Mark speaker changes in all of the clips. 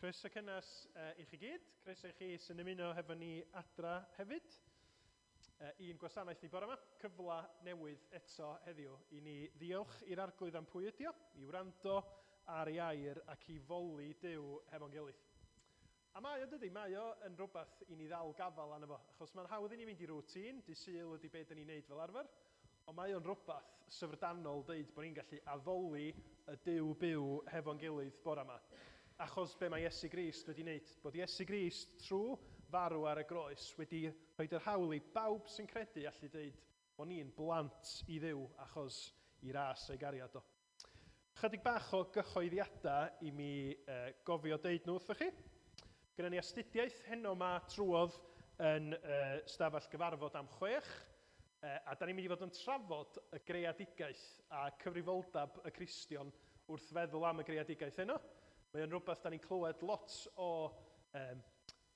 Speaker 1: Croeso cynnes i chi gyd. Croeso i chi sy'n ymuno hefo ni adra hefyd. Un gwasanaeth ni bore yma, cyfle newydd eto heddiw i ni ddiolch i'r Arglwydd am pwy ydi o, i wrando ar ei air ac i foli Duw hefo'n gilydd. A mae o dydy, mae o yn rhywbeth i ni ddal gafael arno fo, achos mae'n hawdd i ni fynd i routine, dydd Sul ydy be dyn ni'n neud fel arfer, Ond mae o'n rywbeth syfrdanol deud bod ni'n gallu addoli y Duw byw hefo'n gilydd bore 'ma. Achos be mae Iesu Grist wedi wneud. Bod Iesu Grist, trwy farw ar y groes, wedi rhoid yr hawl i bawb sy'n credu allu deud bod ni'n blant i Dduw achos i ras ei gariad o. Chydig bach o gyhoeddiadau i mi gofio deud nhw wrthoch chi. Gyda ni astudiaeth heno 'ma trwodd yn y stafell gyfarfod am chwech, a da ni'n mynd i fod yn trafod y greadigaeth a cyfrifoldeb y Cristion wrth feddwl am y greadigaeth heno. Mae o'n rhywbeth da ni'n clywed lot o, um,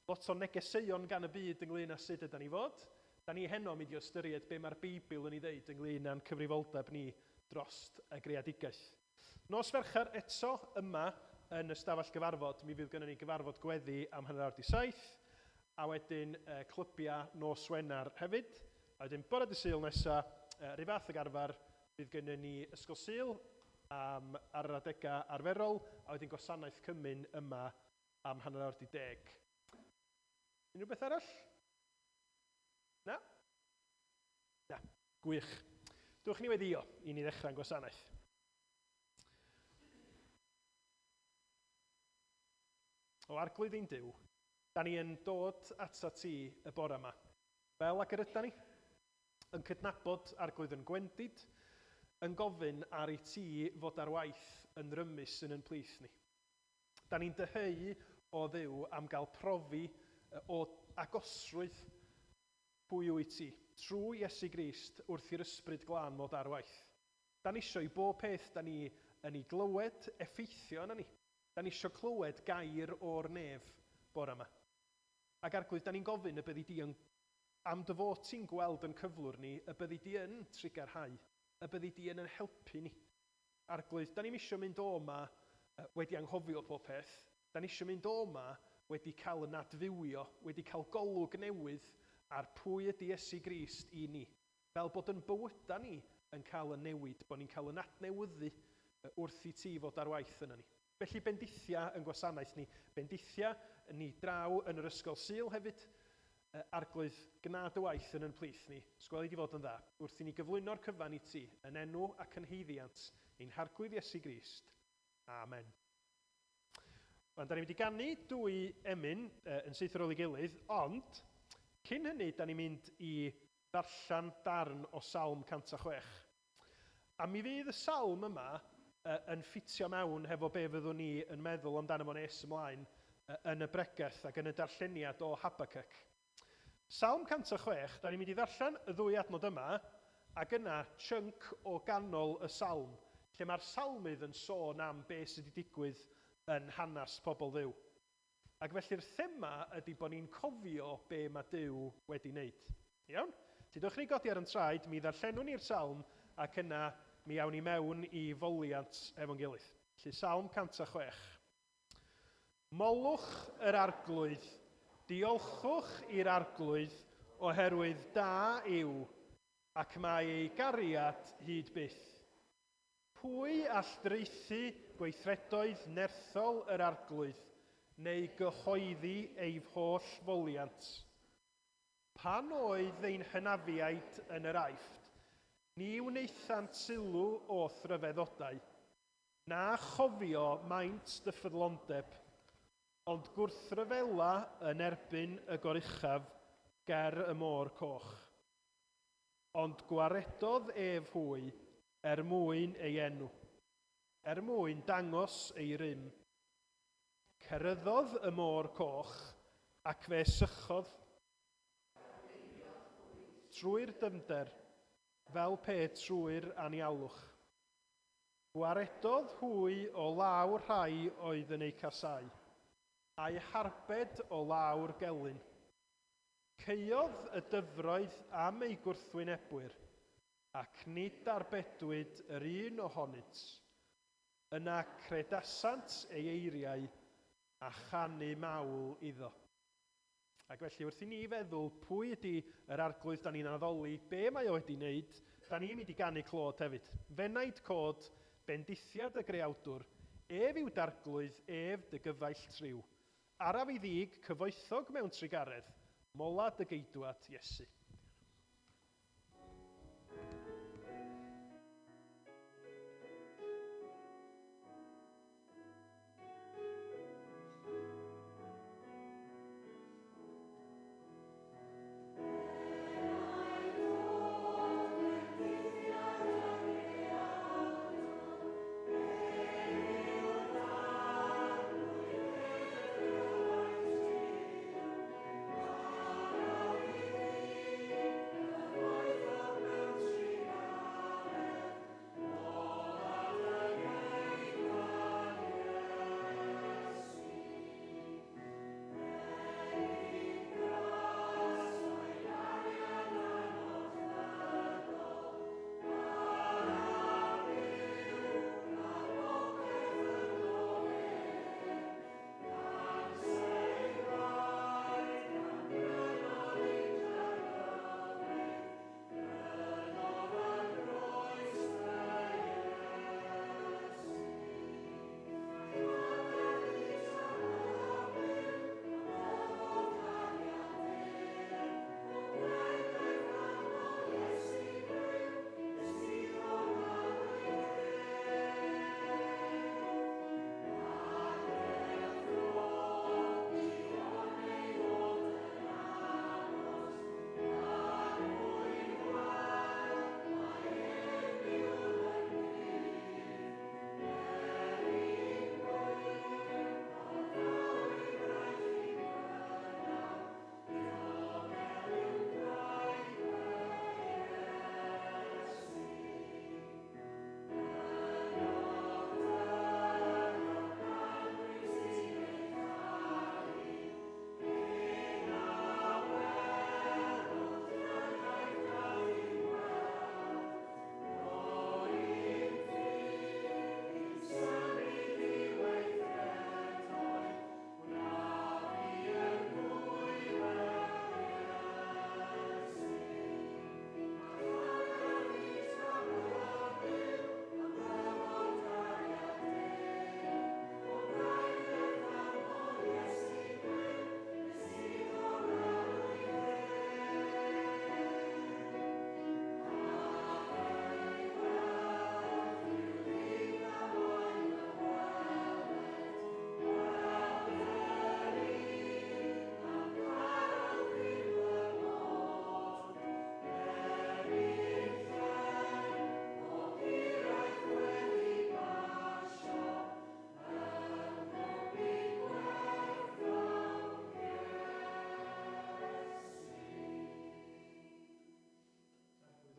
Speaker 1: lot o negeseuon gan y byd ynglyn â sut yda ni fod. Da ni heno yn mynd i ystyried be mae'r Beibl yn ei ddeud ynglyn â'n cyfrifoldeb ni drost y greadigaeth. Nos Fercher eto yma yn y stafell gyfarfod, mi fydd gynnon ni gyfarfod gweddi am hanner awr 'di saith, a wedyn clybiau nos Wener hefyd. A wedyn bore dydd Sul nesa, 'run fath ag arfer, fydd gynnon ni Ysgol Sul am ar yr adegau arferol, a wedyn gwasanaeth cymun yma am hanner awr 'di deg. Unrhyw beth arall? Na? Na. Gwych. Dewch i ni weddïo i ni ddechrau'n gwasanaeth. O Arglwydd ein Duw, da ni yn dod atat ti y bore yma, fel ag yr yda ni, yn cydnabod Arglwydd yn gwendid, yn gofyn ar i ti fod ar waith yn rymus yn yn plith ni. Da ni'n dyheu o Dduw am gael profi o agosrwydd pwy wyt ti, trwy Iesu Grist, wrth i'r Ysbryd Glân fod ar waith. Da ni isio i bob peth da ni yn ei glywed effeithio arnon ni. Da ni isio clywed gair o'r nef bore 'ma. Ac Arglwydd, da ni'n gofyn y byddi di yn, am dy fod ti'n gweld yn cyflwr ni, y byddi di yn trugarhau, y byddi di yn yn helpu ni. Arglwydd, da ni'm isio mynd o 'ma wedi anghofio pob peth. Da ni isio mynd o 'ma wedi cael yn adfywio, wedi cael golwg newydd ar pwy ydy Iesu Grist i ni, fel bod yn bywyda ni yn cael yn newid, bod ni'n cael yn adnewyddu wrth i ti fod ar waith yno ni. Felly bendithia yn gwasanaeth ni, bendithia ni draw yn yr Ysgol Sul hefyd, Arglwydd, gwna dy waith yn yn plith ni, os gweli di fod yn dda, wrth i ni gyflwyno'r cyfan i ti, yn enw ac yn haeddiant ein Harglwydd Iesu Grist. Amen. Wan, da ni'n mynd i ganu dwy emyn yn syth ar ôl ei gilydd, ond cyn hynny, da ni'n mynd i ddarllen darn o Salm 106. A mi fydd y salm yma yn ffitio mewn hefo be fyddwn ni yn meddwl amdano fo nes ymlaen yn y bregeth ac yn y darlleniad o Habacuc. Salm 106, da ni'n mynd i ddarllen y ddwy adnod yma, ac yna chunk o ganol y salm, lle mae'r salmydd yn sôn am be sydd wedi digwydd yn hanes pobl Dduw. Ac felly'r thema ydy bod ni'n cofio be mae Duw wedi wneud. Iawn? Felly dewch i ni godi ar yn traed, mi ddarllenwn ni'r salm ac yna mi awn ni mewn i foliant efo'n gilydd. Felly Salm 106. Molwch yr Arglwydd, diolchwch i'r Arglwydd, oherwydd da yw, ac mae ei gariad hyd byth. Pwy all draethu gweithredoedd nerthol yr Arglwydd, neu gyhoeddi ei holl foliant? Pan oedd ein hynafiaid yn yr Aifft, ni wnaethant sylw o'th ryfeddodau, na chofio maint dy ffyddlondeb, ond gwrthryfela yn erbyn y Goruchaf ger y Môr Coch. Ond gwaredodd ef hwy er mwyn ei enw, er mwyn dangos ei rym. Ceryddodd y môr coch, ac fe sychodd trwy'r dyfnder, fel pe trwy'r anialwch. Gwaredodd hwy o law rhai oedd yn eu casáu, a'u harbed o law'r gelyn. Caeodd y dyfroedd am eu gwrthwynebwyr, ac nid arbedwyd yr un ohonynt. Yna credasant ei eiriau, a chanu mawl iddo. Ac felly wrth i ni feddwl pwy ydy yr arglwydd da ni'n addoli, be mae o wedi wneud, da ni'n mynd i ganu clod hefyd. Fenaid cod, bendithiad y greawdwr, ef yw darglwydd, ef dy gyfaill triw. Araf i ddig, cyfoethog mewn trugaredd, mola dy geidwad Iesu.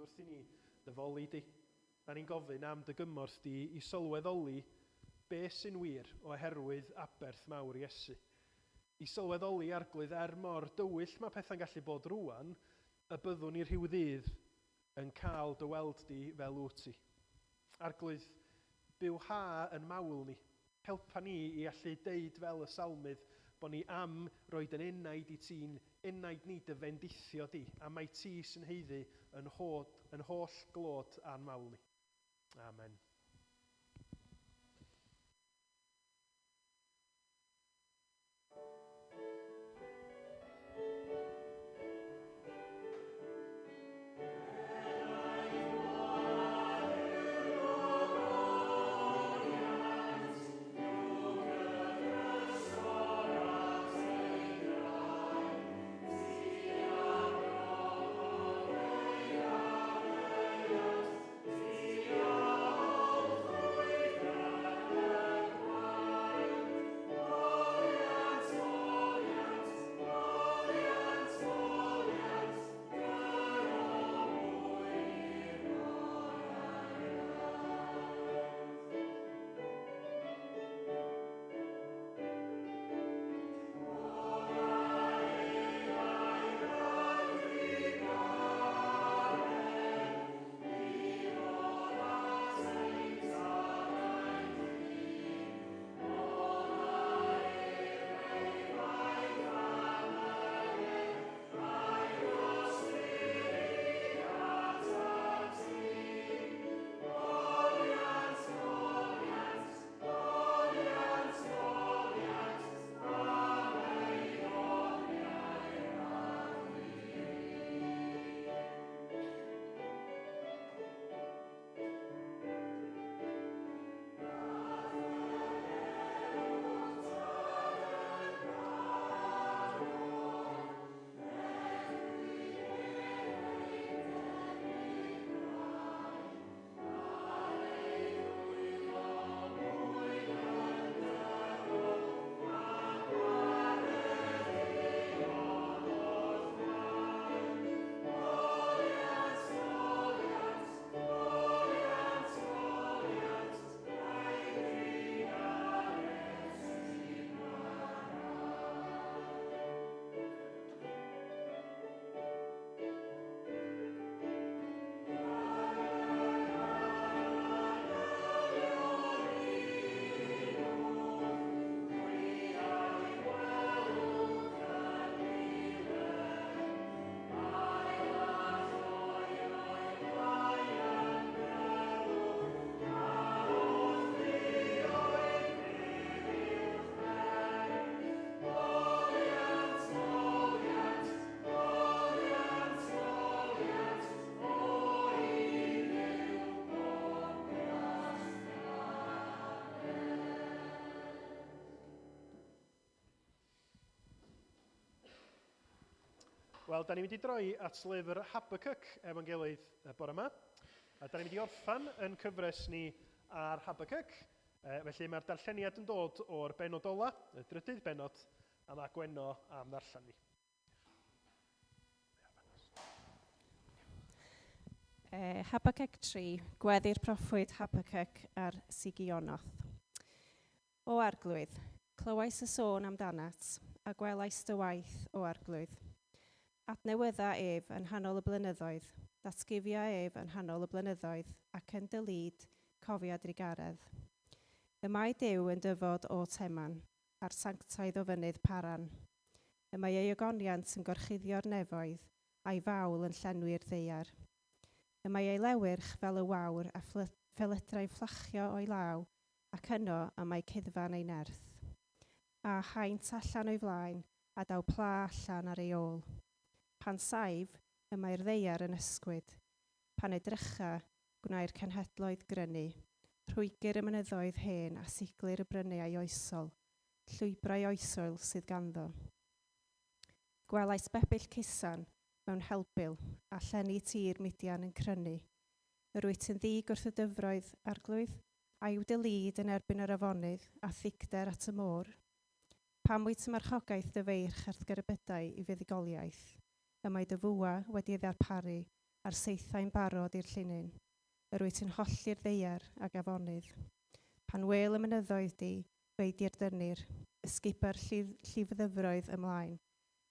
Speaker 1: Wrth i ni dyfoli di, da ni'n gofyn am dy gymorth di i sylweddoli be sy'n wir oherwydd aberth mawr Iesu. I sylweddoli arglwydd er mor dywyll mae pethau'n gallu bod rŵan, y byddwn ni rhyw ddydd yn cael dy weld di fel wyt ti. Arglwydd, bywha yn mawl ni. Helpa ni i allu deud fel y salmydd bod ni am roed yn enaid i ti'n enaid ni dy fendithio di, a mae ti sy'n haeddu yn holl glod a'n mawl ni. Amen.
Speaker 2: Yeah.
Speaker 1: Wel, da ni'n mynd i droi at lyfr Habakkuk efo'n gilydd y bore yma. A da ni'n mynd i orffan yn cyfres ni ar Habakkuk. Felly mae'r darlleniad yn dod o'r benod ola, y drydydd benod, a mae Gwenno am ddarllen ni.
Speaker 2: Habakkuk 3, gweddi'r proffwyd Habakkuk ar Sigionoth. O Arglwydd, clywais y sôn amdanat, a gwelais dy waith, o Arglwydd. Adnewydda ef yn nghanol y blynyddoedd, datguddia ef yn nghanol y blynyddoedd, ac yn dy lid, cofia drugaredd. Y mae Duw yn dyfod o Teman, a'r sanctaidd o fynydd Paran. Y mae ei ogoniant yn gorchuddio'r nefoedd, a'i fawl yn llenwi'r ddaear. Y mae ei lewyrch fel y wawr a phelydrau'n fflachio o'i law, ac yno y mae cuddfan ei nerth. A haint allan o'i flaen, a daw pla allan ar ei ôl. Pan saif, y mae'r ddaear yn ysgwyd. Pan edrycha, gwnae'r cenhedloedd grynu. Rhwygir y mynyddoedd hen a siglir y bryniau oesol. Llwybrau oesol sydd ganddo. Gwelais bebyll cusan mewn helbul a llenni tir Midian yn crynu. Yr wyt yn ddig wrth y dyfroedd, Arglwydd, a yw dy lid yn erbyn yr afonydd a thigder at y môr? Pam wyt y marchogaeth dy feirch a'th gerbydau i fuddugoliaeth? Y mae dy fwa wedi ei ddarparu a'r saethau'n barod i'r llinyn. Yr wyt yn hollti'r ddaear ag afonydd. Pan wel y mynyddoedd di, fe'i dirdynnir, ysguba'r llifddyfroedd ymlaen,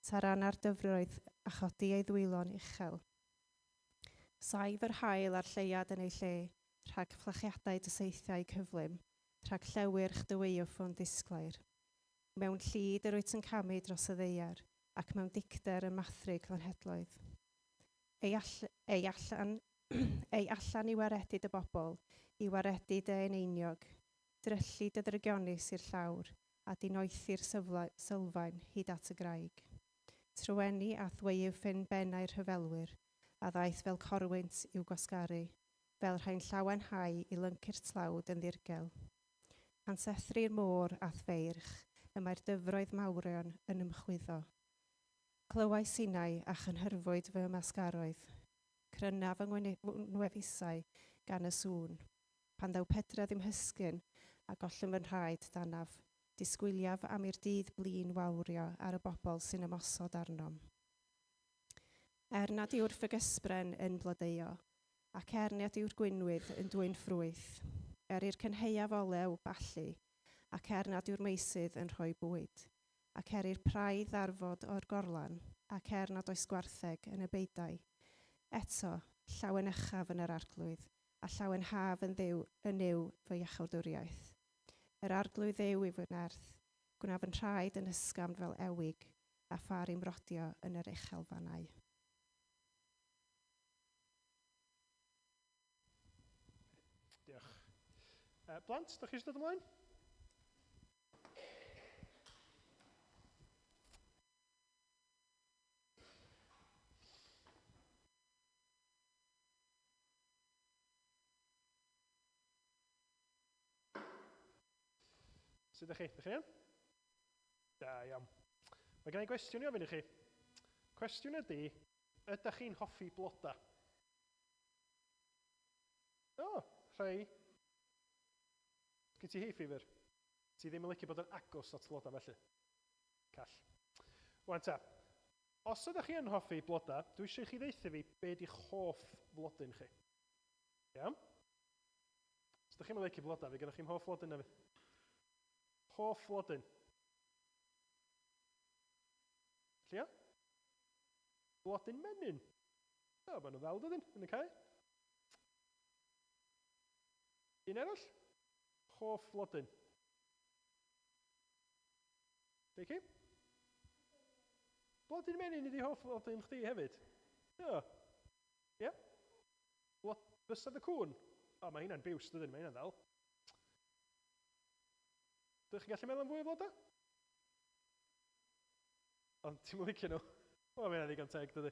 Speaker 2: tarana'r dyfroedd a chodi ei ddwylo'n uchel. Saif yr haul a'r lleuad yn ei lle, rhag fflachiadau dy saethiau cyflym, rhag llewyrch dy waywffon ddisglair. Mewn llid yr wyt yn camu dros y ddaear, ac mewn dicter yn mathru cenhedloedd. Ei, all, ei, allan, ei allan i waredu dy bobl, i waredu dy eneiniog, dryllu dy ddrygionus i'r llawr, a dinoethi'r sylfaen hyd at y graig. Trueni a thwaywffyn bennau'r rhyfelwyr, a ddaeth fel corwynt i'w gwasgaru, fel rhai'n llawenhau i lyncu'r tlawd yn ddirgel. Pan sethri'r môr a'th feirch, y mae'r dyfroedd mawrion yn ymchwyddo. Clywais innau a chynhyrfwyd fy ymysgaroedd. Cryna fy ngwefusau gan y sŵn. Pan ddaw pedredd i'm hysgyn a gollwng fy nhraed danaf, disgwyliaf am i'r dydd blin wawrio ar y bobl sy'n ymosod arnom. Er nad yw'r ffigysbren yn blodeuo, ac er nad yw'r gwinwydd yn dwyn ffrwyth, er i'r cynhaeaf olew ballu, ac er nad yw'r meysydd yn rhoi bwyd, ac er i'r praidd ddarfod o'r gorlan, ac er nad oes gwartheg yn y beudai. Eto, llawenychaf yn yr Arglwydd, a llawenhaf yn Dduw yn Nuw fy iachawdwriaeth. Yr Arglwydd Dduw yw fy nerth, gwna fy nhraed yn ysgafn fel ewig, a phâr i'm rodio yn yr uchelfannau.
Speaker 1: Diolch. Blant, da chi eisiau dod ymlaen? Sut ydych chi? Ydych chi'n iawn? Da iawn. Mae gen i gwestiwn i ofyn i chi. Cwestiwn ydy, ydych chi'n hoffi bloda? O, rhai. Sgyn ti hay fever? Ti ddim yn licio bod yn agos at floda felly? Call. Wan ta, os ydych chi yn hoffi bloda, dwi eisiau i chi ddeutha fi be di'ch hoff flodyn chi. Iawn? Os ydych chi'n licio bloda, fe gennych chi'm hoff flodyn na fi. Hoff flodyn. Llio? Blodyn menyn. O, maen nhw'n ddal dydyn, yn y cae. Un arall? Hoff flodyn. Becky? Blodyn menyn ydi hoff flodyn chdi hefyd? O. Ie? Blod... Bysedd y cŵn? O, mae hynna'n biws, dydyn, mae hynna'n ddal. Dych chi'n gallu meddwl am fwy o flodau? Ond ti'n licio nhw? O, mae hynna'n ddigon teg, dydy.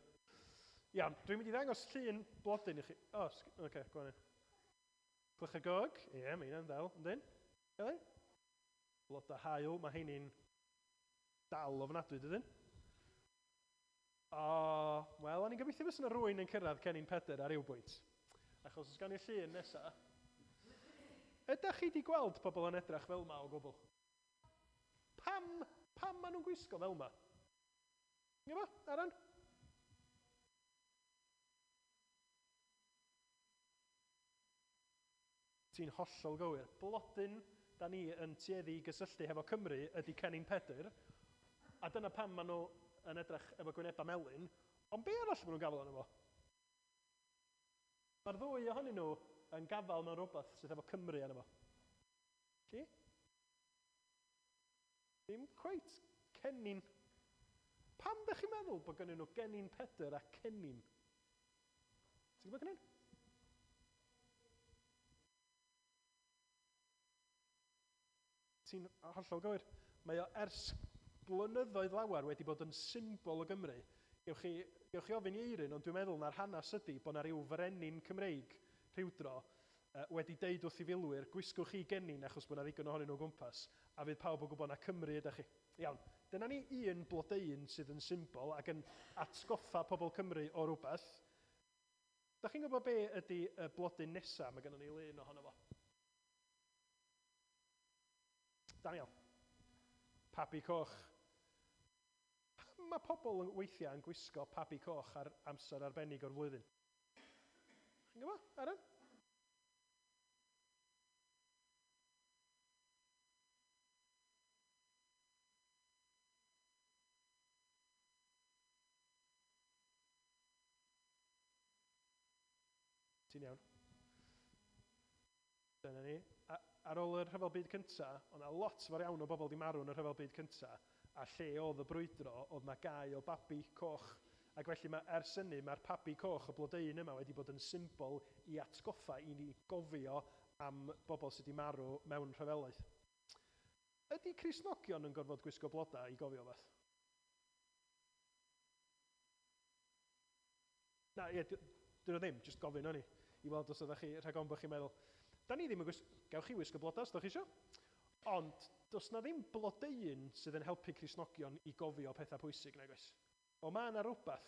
Speaker 1: Iawn, dwi'n mynd i ddangos llun blodyn i chi. O, oce, okay, go on. Clychau'r gog, ie, yeah, mae hynna'n ddel, yndyn? Elin? Blodau haul, mae hynny'n dal ofnadwy, dydyn? O, wel, o'n i'n gobeithio fysa 'na rywun yn cyrraedd Cennin Pedr ar ryw bwynt. Achos os gawn ni'r llun nesa. Ydych chi wedi gweld pobl yn edrach fel yma o gwbl? Pam, pam maen nhw'n gwisgo fel yma? Ti'n gwybod, Aaron? Ti'n hollol gywir. Blodyn da ni yn tueddu i gysylltu hefo Cymru ydy Cennin Pedr, a dyna pam maen nhw yn edrych efo gwynebau melyn, ond be arall maen nhw'n gafael arno fo? Mae'r ddwy ohonyn nhw yn gafael mewn rhywbeth sydd efo Cymru arno fo. Chi? Ddim cweit cennin. Pam dych chi'n meddwl bod gennyn nhw gennin Pedr a cennin? Ti'n gwybod cennin? Ti'n hollol gywir. Mae o ers blynyddoedd lawer wedi bod yn symbol o Gymru. Gewch chi, gewch chi ofyn i Eirin, ond dwi'n meddwl na'r hanes ydy bod 'na ryw frenin Cymreig rhywdro wedi deud wrth i filwyr, gwisgwch chi gennin achos bod 'na ddigon ohonyn nhw o gwmpas, a fydd pawb yn gwybod na Cymru ydych chi. Iawn, dyna ni un blodeuyn sydd yn symbol ac yn atgoffa pobl Cymru o rywbeth. Dach chi'n gwybod be ydy y blodyn nesa? Mae gynnon ni lun ohono fo. Daniel. Pabi coch. Pam mae pobl yn weithiau yn gwisgo pabi coch ar amser arbennig o'r flwyddyn? Chi'n gwybod, Aaron? Ti'n iawn. Dyna ni. A, ar ôl y Rhyfel Byd Cynta, oedd 'na lot fawr iawn o bobl 'di marw yn y Rhyfel Byd Cynta, a lle oedd y brwydro, oedd 'na gae o babi coch. Ac felly mae, ers hynny, mae'r pabi coch, y blodeuyn yma, wedi bod yn symbol i atgoffa i ni gofio am bobl sydd wedi marw mewn rhyfeloedd. Ydy Cristnogion yn gorfod gwisgo blodau i gofio fath? Na, ie, dyn nhw ddim, jyst gofyn o'n i, i weld os ydych chi, rhag ofn bod chi'n meddwl, da ni ddim yn gwisgo, gewch chi wisgo blodau os ydych chi isio, ond does na ddim blodeuyn sydd yn helpu Cristnogion i gofio pethau pwysig, nag oes? O, mae yna rhywbeth.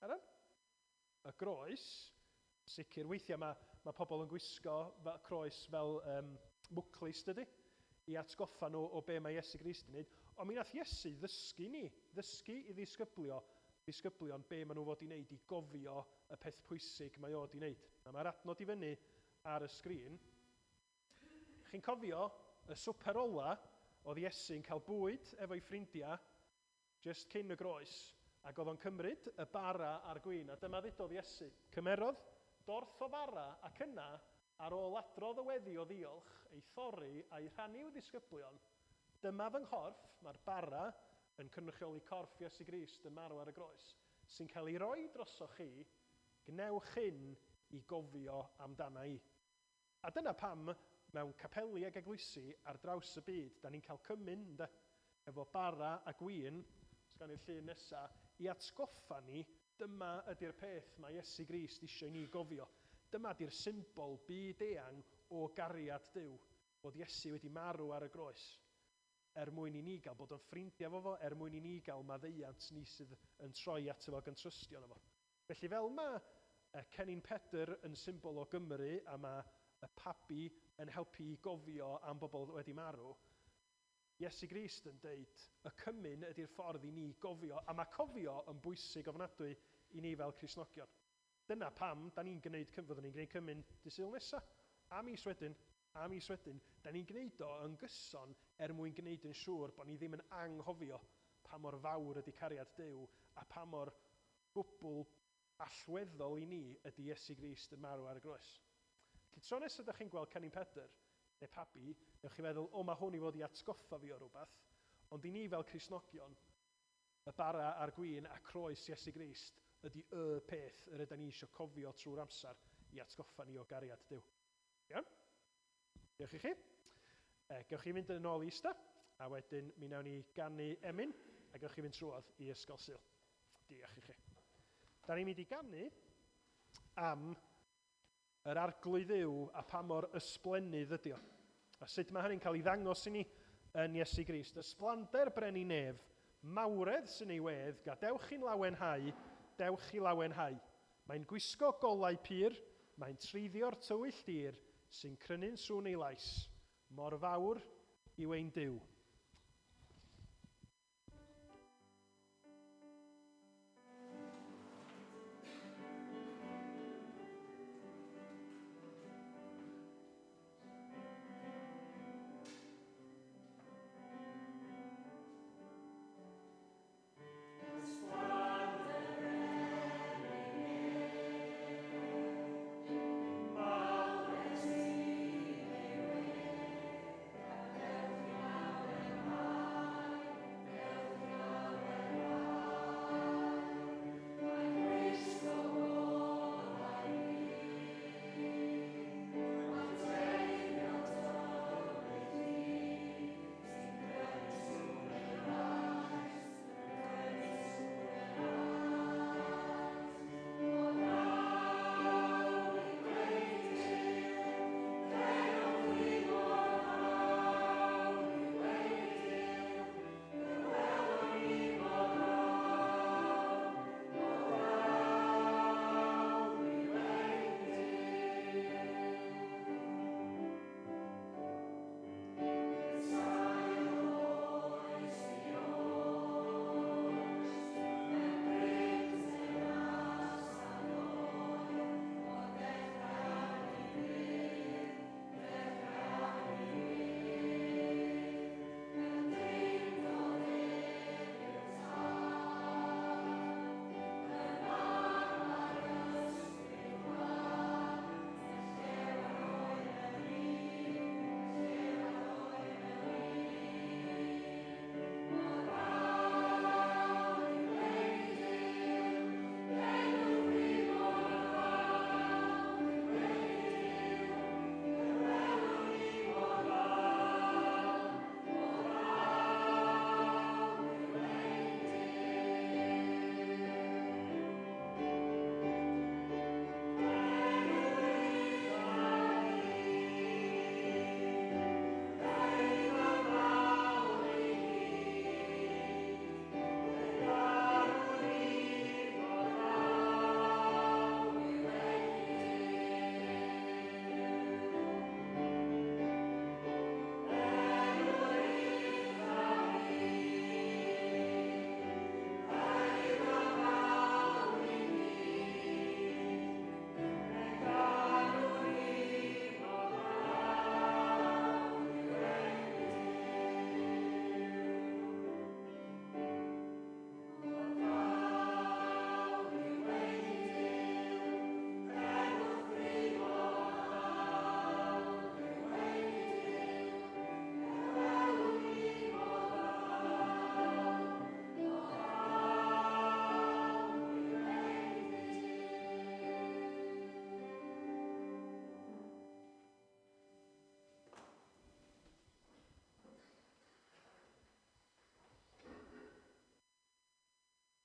Speaker 1: Aaron? Y groes, sicr, weithiau mae, mae pobl yn gwisgo fel, croes fel um, mwclis, dydy, i atgoffa nhw o be mae Iesu Grist yn wneud. Ond mi nath Iesu ddysgu ni, ddysgu i ddisgyblio, ddisgyblion be maen nhw fod i wneud i gofio y peth pwysig mae o di wneud. A mae'r adnod i fyny ar y sgrin. Chi'n cofio y swper ola oedd Iesu'n cael bwyd efo'i ffrindiau jyst cyn y groes, ac oedd o'n cymryd y bara a'r gwin, a dyma ddudodd Iesu, Cymerodd dorth o fara, ac yna, ar ôl adrodd y weddi o ddiolch, ei thorri a'i rhannu i'w ddisgyblion, Dyma fy nghorff, mae'r bara yn cynrychioli corff Iesu Grist yn marw ar y groes, sy'n cael ei roi drosoch chi, gwnewch hyn i gofio amdana i. A dyna pam, mewn capeli ag eglwysi ar draws y byd, da ni'n cael cymun, ynde, efo bara a gwin, os gawn ni'r llun nesa, i atgoffa ni, dyma ydy'r peth mae Iesu Grist isio i ni gofio. Dyma ydy'r symbol byd eang o gariad Duw, bod Iesu wedi marw ar y groes, er mwyn i ni gael bod yn ffrindiau efo fo, er mwyn i ni gael maddeuant ni sydd yn troi ato fo ac yn trystio yno fo. Felly fel mae y Cennin Pedr yn symbol o Gymru a mae y pabi yn helpu i gofio am bobl wedi marw, Iesu Grist yn deud y cymun ydy'r ffordd i ni gofio, a mae cofio yn bwysig ofnadwy i ni fel Cristnogion. Dyna pam da ni'n gwneud, fyddwn ni'n gwneud cymun dydd Sul nesa, a mis wedyn, a mis wedyn. Da ni'n gwneud o yn gyson er mwyn gwneud yn siŵr bod ni ddim yn anghofio pa mor fawr ydy cariad Duw a pa mor gwbl allweddol i ni ydy Iesu Grist yn marw ar y groes. Felly tro nesaf ydych chi'n gweld Cennin Pedr neu pabi, newch chi feddwl, o mae hwn i fod i atgoffa fi o rhywbeth, ond i ni fel Cristnogion, y bara a'r gwin a croes Iesu Grist ydy y peth yr yda ni eisiau cofio trwy'r amser i atgoffa ni o gariad Duw. Iawn? Diolch i chi. E, gewch chi fynd yn ôl i ista, a wedyn mi wnawn ni ganu emyn, a gewch chi fynd trwodd i Ysgol Sul. Diolch i chi. Da ni'n mynd i ganu am yr Arglwydd Dduw a pa mor ysblennydd ydy o. A sut mae hynny'n cael ei ddangos i ni yn Iesu Grist. Ysblander brenin nef, Mawredd sy'n ei wedd, gadewch i'n lawenhau, dewch i lawenhau. Mae'n gwisgo golau pur, mae'n treiddio'r tywyll dir, sy'n crynu'n sŵn ei lais. Mor fawr yw ein Duw.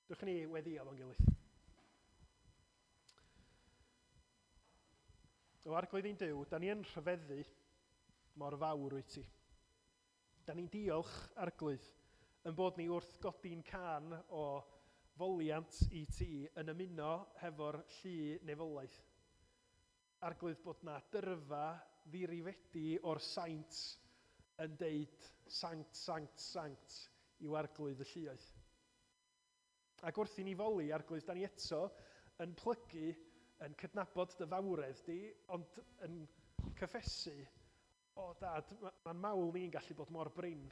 Speaker 1: Dewch i ni weddio efo'n gilydd. O Arglwydd ein Duw, da ni yn rhyfeddu mor fawr wyt ti. Da ni'n diolch, Arglwydd, yn bod ni wrth godi'n cân o foliant i ti yn ymuno hefo'r llu nefolaeth. Arglwydd, bod na dyrfa ddirifedi o'r saint yn deud sanct, sanct, sanct i'w Arglwydd y lluoedd. Ac wrth i ni foli, Arglwydd, da ni eto yn plygu, yn cydnabod dy fawredd di, ond yn cyffesu, o dad, mae'n mawl ni'n gallu bod mor brin.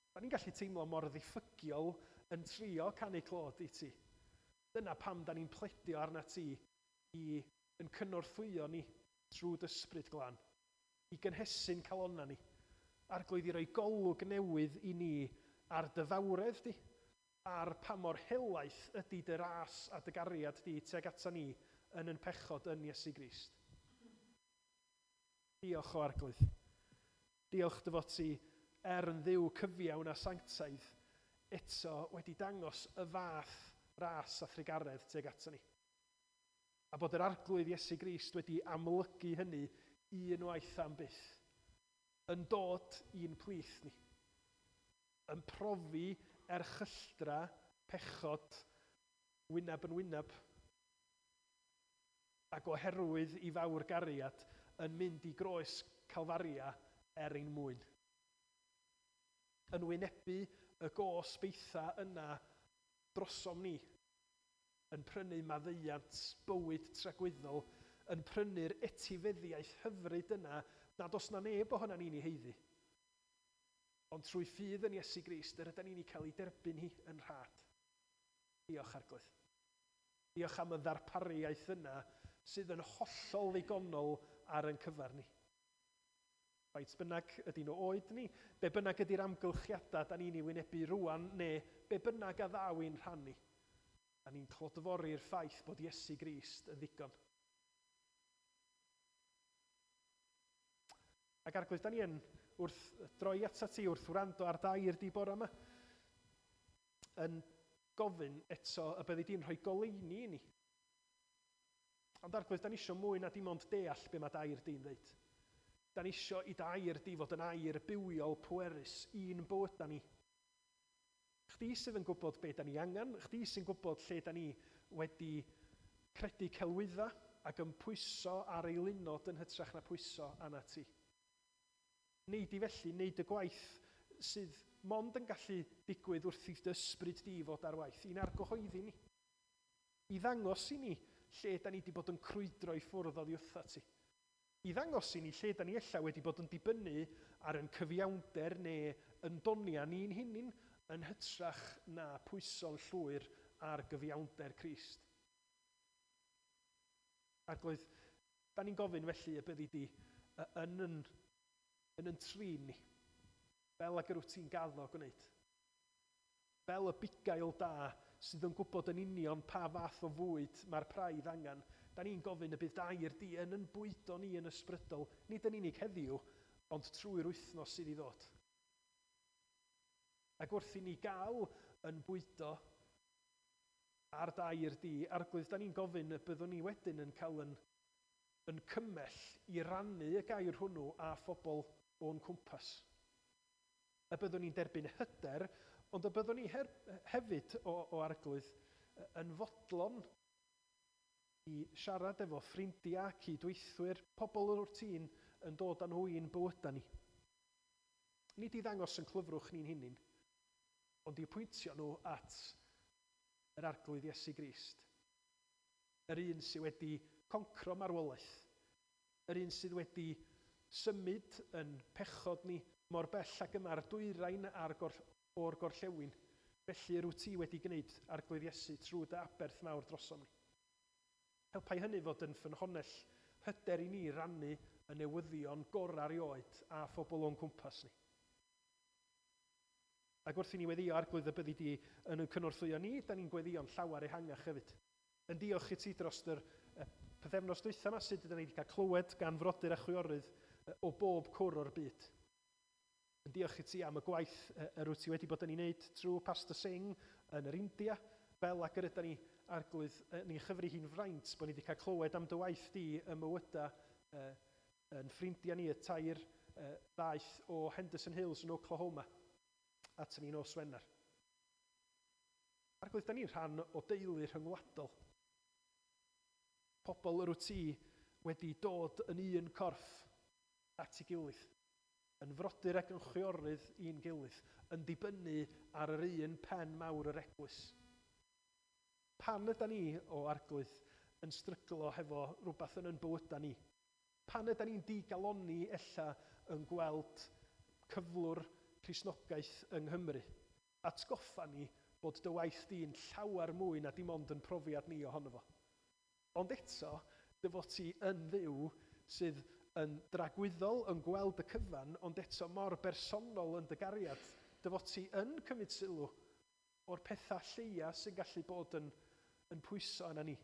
Speaker 1: Da ni'n gallu teimlo mor ddiffygiol yn trio canu clod i ti. Dyna pam da ni'n pledio arna ti i yn cynorthwyo ni trwy dy ysbryd glân, i gynhesu'n calonna ni. Arglwydd, i roi golwg newydd i ni ar dy fawredd di, ar pa mor helaeth ydy dy ras a dy gariad di tuag ata ni yn yn pechod yn Iesu Grist. Diolch o Arglwydd. Diolch dy fod ti er yn Dduw cyfiawn a sanctaidd eto wedi dangos y fath ras a thrugaredd tuag ata ni. A bod yr Arglwydd Iesu Grist wedi amlygu hynny unwaith am byth, yn dod i'n plith ni, yn profi erchylltra pechod wyneb yn wyneb. Ac oherwydd i fawr gariad yn mynd i groes Calfaria er ein mwyn. Yn wynebu y gosb eitha yna drosom ni. Yn prynu maddeuant bywyd tragwyddol, yn prynu'r etifeddiaeth hyfryd yna nad oes 'na neb ohonan ni'n ei haeddu. Ond trwy ffydd yn Iesu Grist yr ydan ni'n ei cael ei derbyn hi yn rhad. Diolch, Arglwydd. Diolch am y ddarpariaeth yna sydd yn hollol ddigonol ar ein cyfer ni. Faint bynnag ydy'n o oed ni, be bynnag ydy'r amgylchiadau da ni'n ei wynebu rwan, neu be bynnag a ddaw i'n rhan ni, da ni'n clodfori'r ffaith bod Iesu Grist yn ddigon. Ac Arglwydd, da ni yn, wrth droi atat ti, wrth wrando ar dair di bore yma, yn gofyn eto y byddi di'n rhoi goleuni i ni. Ond Arglwydd, da ni isio mwy na dim ond deall be mae dair di'n ddeud. Da ni isio i dair di fod yn air bywiol pwerus i'n bywydau ni. Chdi sydd yn gwybod be da ni angen, chdi sy'n gwybod lle da ni wedi credu celwydda ac yn pwyso ar eilunod yn hytrach na pwyso arnat ti. Nei di felly wneud y gwaith sydd mond yn gallu digwydd wrth i dy ysbryd di fod ar waith, i'n argyhoeddi ni. I ddangos i ni lle da ni wedi bod yn crwydro i ffwrdd oddi wrthat ti. I ddangos i ni lle da ni ella wedi bod yn dibynnu ar yn cyfiawnder neu yn doniau ni'n hunin yn hytrach na pwyso'n llwyr ar gyfiawnder Crist. Arglwydd, da ni'n gofyn felly y byddi di yn yn, yn yn trin ni, fel ag yr wyt ti'n gaddo gwneud. Fel y bugail da sydd yn gwybod yn union pa fath o fwyd mae'r praidd angen, da ni'n gofyn y bydd dair di yn yn bwydo ni yn ysbrydol, nid yn unig heddiw, ond trwy'r wythnos sydd i ddod. Ac wrth i ni gael yn bwydo ar dair di, Arglwydd, da ni'n gofyn y byddwn ni wedyn yn cael yn, yn cymell i rannu y gair hwnnw â phobl o'n cwmpas. Y byddwn ni'n derbyn hyder, ond y byddwn ni her, hefyd o, o Arglwydd yn fodlon i siarad efo ffrindiau, cydweithwyr, pobl o'r tîn yn dod â nhw i'n bywydau ni. Nid i ddangos yn clyfrwch ni'n hunin, ond i'w pwyntio nhw at yr Arglwydd Iesu Grist. Yr un sydd wedi concro marwolaeth, yr un sydd wedi symud yn pechod ni mor bell ag yma'r dwyrain a'r gor o'r gorllewin. Felly yr wyt ti wedi gwneud, Arglwydd Iesu, trwy dy aberth mawr drosom ni. Helpai hynny fod yn ffynhonnell hyder i ni rannu y newyddion gorau erioed â phobl o'n cwmpas ni. Ac wrth i ni weddïo, Arglwydd, y byddi di yn ein cynorthwyo ni, da ni'n gweddïo'n llawer ehangach hefyd. Yn diolch i ti dros yr pythefnos dwytha yma, sut ydyn ni wedi cael clywed gan frodyr a chwiorydd o bob cwr o'r byd. Yn diolch i ti am y gwaith yr wyt ti wedi bod yn ei wneud trwy Pastor Singh yn yr India, fel ag yr ydyn ni, Arglwydd, ni'n chyfri hi'n fraint bod ni wedi cael clywed am dy waith di ym mywydau yn ffrindiau ni, y tair ddaeth o Henderson Hills yn Oklahoma at ni nos Wener. Arglwydd, da ni'n rhan o deulu rhyngwladol. Pobl yr wyt ti wedi dod yn un corff at ei gilydd, yn frodyr ac yn chwiorydd i'n gilydd, yn dibynnu ar yr un pen mawr yr eglwys. Pan yda ni, o Arglwydd, yn stryglo hefo rhywbeth yn yn bywydau ni? Pan yda ni'n digalonni ella yn gweld cyflwr Cristnogaeth yng Nghymru? Atgoffa ni bod dy waith di'n llawer mwy na dim ond yn profiad ni ohono fo. Ond eto, dy fod ti yn Dduw sydd yn dragwyddol, yn gweld y cyfan, ond eto mor bersonol yn dy gariad, dy fod ti yn cymryd sylw o'r pethau lleia sy'n gallu bod yn, yn pwyso yna ni.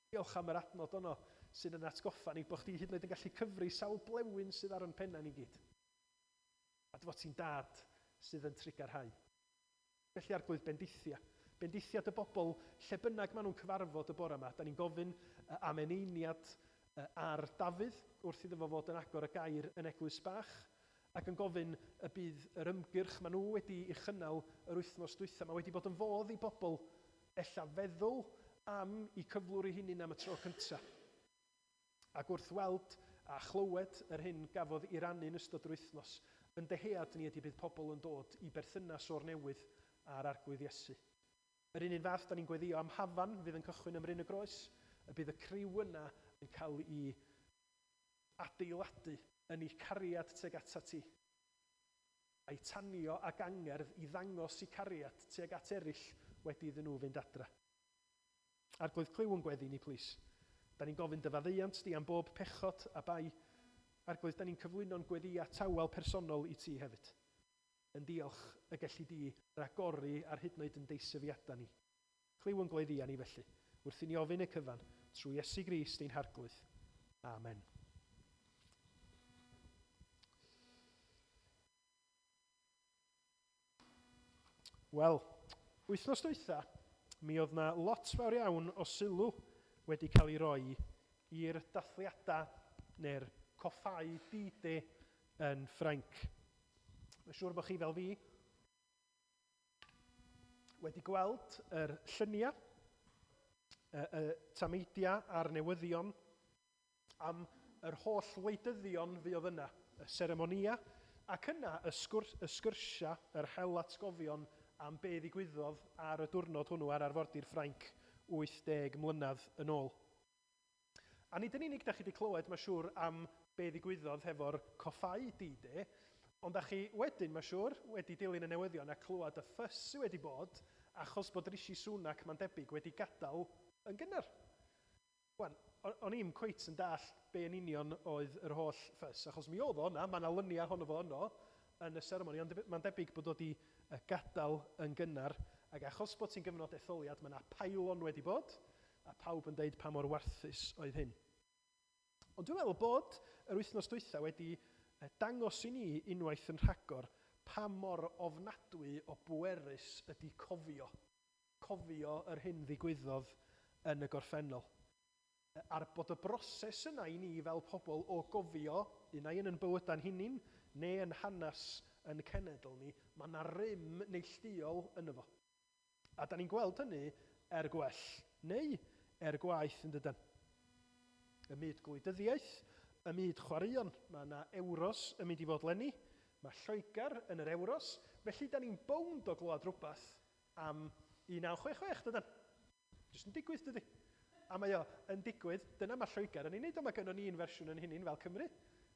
Speaker 1: Diolch am yr adnod yno sydd yn atgoffa ni bod chdi hyd yn oed yn gallu cyfri sawl blewyn sydd ar yn pennau ni gyd. A dy fod ti'n dad sydd yn trugarhau. Felly Arglwydd, bendithia. Bendithia dy bobl lle bynnag maen nhw'n cyfarfod y bore yma. Da ni'n gofyn am eneiniad ar Dafydd wrth iddo fo fod yn agor y gair yn eglwys bach. Ac yn gofyn y bydd yr ymgyrch maen nhw wedi ei chynnal yr wythnos dwytha. Mae wedi bod yn fodd i bobl ella feddwl am eu cyflwr eu hunain am y tro cyntaf. Ac wrth weld a chlywed yr hyn gafodd ei rannu yn ystod yr wythnos, yn dyhead ni ydy bydd pobl yn dod i berthynas o'r newydd â'r Arglwydd Iesu. Yr un un fath, da ni'n gweddio am Hafan fydd yn cychwyn ym Mryn y Groes, y bydd y criw yna yn cael ei adeiladu yn eu cariad tuag atat ti, a'i tanio ag angerdd i ddangos eu cariad tuag at eraill wedi iddyn nhw fynd adra. Arglwydd, clyw yn gweddi ni, plîs. Da ni'n gofyn dy faddeuant di am bob pechod a bai. Arglwydd, da ni'n cyflwyno'n gweddïau tawel personol i ti hefyd. Yn diolch y gelli di ragori ar hyd yn oed yn deisyfiadau ni. Clyw yn gweddïau ni felly, wrth i ni ofyn y cyfan, trwy Iesu Grist ein Harglwydd. Amen. Wel, wythnos dwytha, mi oedd na lot fawr iawn o sylw wedi cael ei roi i'r dathliadau neu'r coffáu D-Day yn Ffrainc. Mae'n siŵr bod chi fel fi wedi gweld yr lluniau, y, y tameidiau a'r newyddion am yr holl wleidyddion fuodd yna, y seremonïau, ac yna y, sgwrs, y sgyrsiau, yr hel atgofion am be ddigwyddodd ar y diwrnod hwnnw ar arfordir Ffrainc 80 mlynedd yn ôl. A nid yn unig da chi wedi clywed, mae'n siŵr, am be ddigwyddodd hefo'r coffáu D-Day, ond da chi wedyn, mae'n siŵr, wedi dilyn y newyddion a clywed y ffys sydd wedi bod achos bod Rishi Sunak, mae'n debyg, wedi gadael yn gynnar. Wan, o'n i'm cweit yn dallt be yn union oedd yr holl ffys, achos mi oedd o yna, mae yna luniau ohono fo yno yn y seremoni, ond mae'n debyg bod o wedi gadael yn gynnar, ac achos bod ti'n gyfnod etholiad, mae yna pile-on wedi bod, a pawb yn deud pa mor warthus oedd hyn. Ond dwi'n meddwl bod yr wythnos dwytha wedi dangos i ni unwaith yn rhagor pa mor ofnadwy o bwerus ydy cofio. Cofio yr hyn ddigwyddodd yn y gorffennol. A'r bod y broses yna i ni fel pobl o gofio, un ai yn yn bywydau'n hunain, neu yn hanes yn cenedl ni, mae yna rym neilltuol yno fo. A da ni'n gweld hynny er gwell, neu er gwaeth yn dydan. Y myd gwleidyddiaeth, y myd chwaraeon, mae yna Euros yn mynd i fod leni, mae Lloegr yn yr Euros, felly da ni'n bownd o glywed rhywbeth am 1966, dydan? Jyst yn digwydd, dydy. A mae o yn digwydd, dyna mae Lloegr yn ei wneud o, mae gynnon ni un fersiwn yn hunain fel Cymru.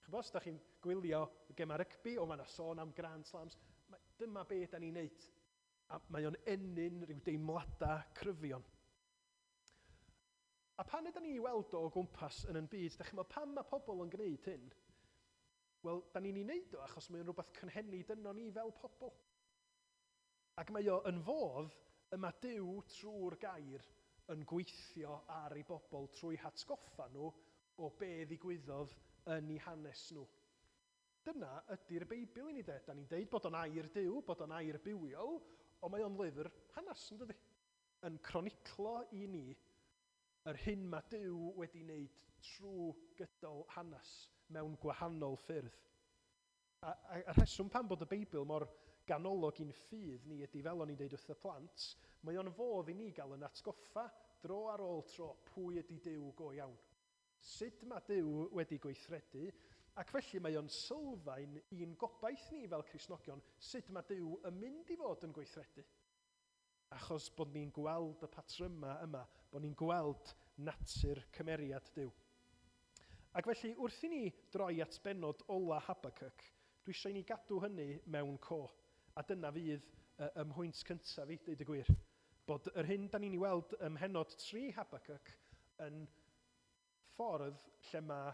Speaker 1: Ch'bo, os da chi'n gwylio gemau rygbi, o mae yna sôn am Grand Slams, mae, dyma be da ni'n neud. A mae o'n ennyn rhyw deimladau cryfion. A pan ydyn ni i weld o o gwmpas yn yn byd, da chi'n meddwl pam mae pobl yn gwneud hyn? Wel, da ni'n ei wneud o achos mae o'n rhywbeth cynhenid yno ni fel pobl. Ac mae o yn fodd y mae Duw trwy'r gair yn gweithio ar ei bobl trwy hatgoffa nhw o be ddigwyddodd yn eu hanes nhw. Dyna ydy'r Beibl i ni de. Da ni'n deud bod o'n air Duw, bod o'n air bywiol, ond mae o'n lyfr hanes, yn dydy? Yn croniclo i ni yr hyn mae Duw wedi wneud trwy gydol hanes mewn gwahanol ffyrdd. A, a, a rheswm pam bod y Beibl mor ganolog i'n ffydd ni ydy, fel o'n i'n deud wrth y plant, mae o'n fodd i ni gael yn atgoffa dro ar ôl tro pwy ydy Duw go iawn. Sut mae Duw wedi gweithredu, ac felly mae o'n sylfaen i'n gobaith ni fel Cristnogion, sut mae Duw yn mynd i fod yn gweithredu. Achos bod ni'n gweld y patrymau yma, bod ni'n gweld natur cymeriad Duw. Ac felly, wrth i ni droi at bennod ola Habakkuk, dwi eisiau i ni gadw hynny mewn co. A dyna fydd y mhwynt cyntaf i, deud y gwir. Bod yr hyn da ni'n ei weld ym mhennod 3 Habakkuk yn ffordd lle mae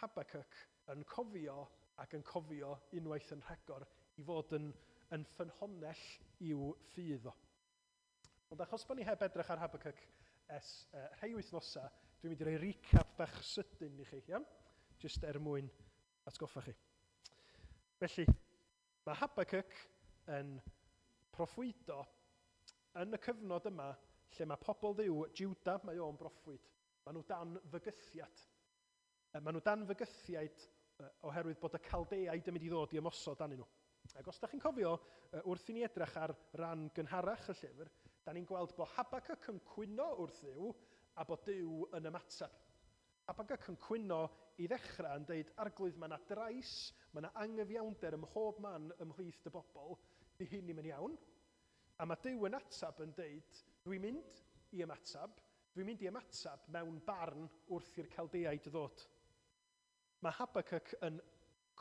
Speaker 1: Habakkuk yn cofio ac yn cofio unwaith yn rhagor i fod yn, yn ffynhonnell i'w ffydd o. Ond achos bod ni heb edrych ar Habakkuk ers rhai wythnosau, dwi'n mynd i roi recap bach sydyn i chi, iawn? Jyst er mwyn atgoffa chi. Felly, mae Habakkuk yn proffwydo yn y cyfnod yma lle mae pobl Dduw, Juda, mae o'n broffwyd. Maen nhw dan fygythiad. Maen nhw dan fygythiad oherwydd bod y Caldeaid yn mynd i ddod i ymosod arnyn nhw. Ac os da chi'n cofio, wrth i ni edrych ar ran gynharach y llyfr, da ni'n gweld bod Habacuc yn cwyno wrth Dduw a bod Duw yn ymateb. Habacuc yn cwyno i ddechrau yn deud, Arglwydd, mae yna drais, mae yna angyfiawnder ym mhob man ymhlith dy bobl, di hyn ddim yn iawn. A mae Duw yn ateb yn deud, dwi'n mynd i ymateb, dwi'n mynd i ymateb mewn barn wrth i'r Caldeaid ddod. Mae Habacuc yn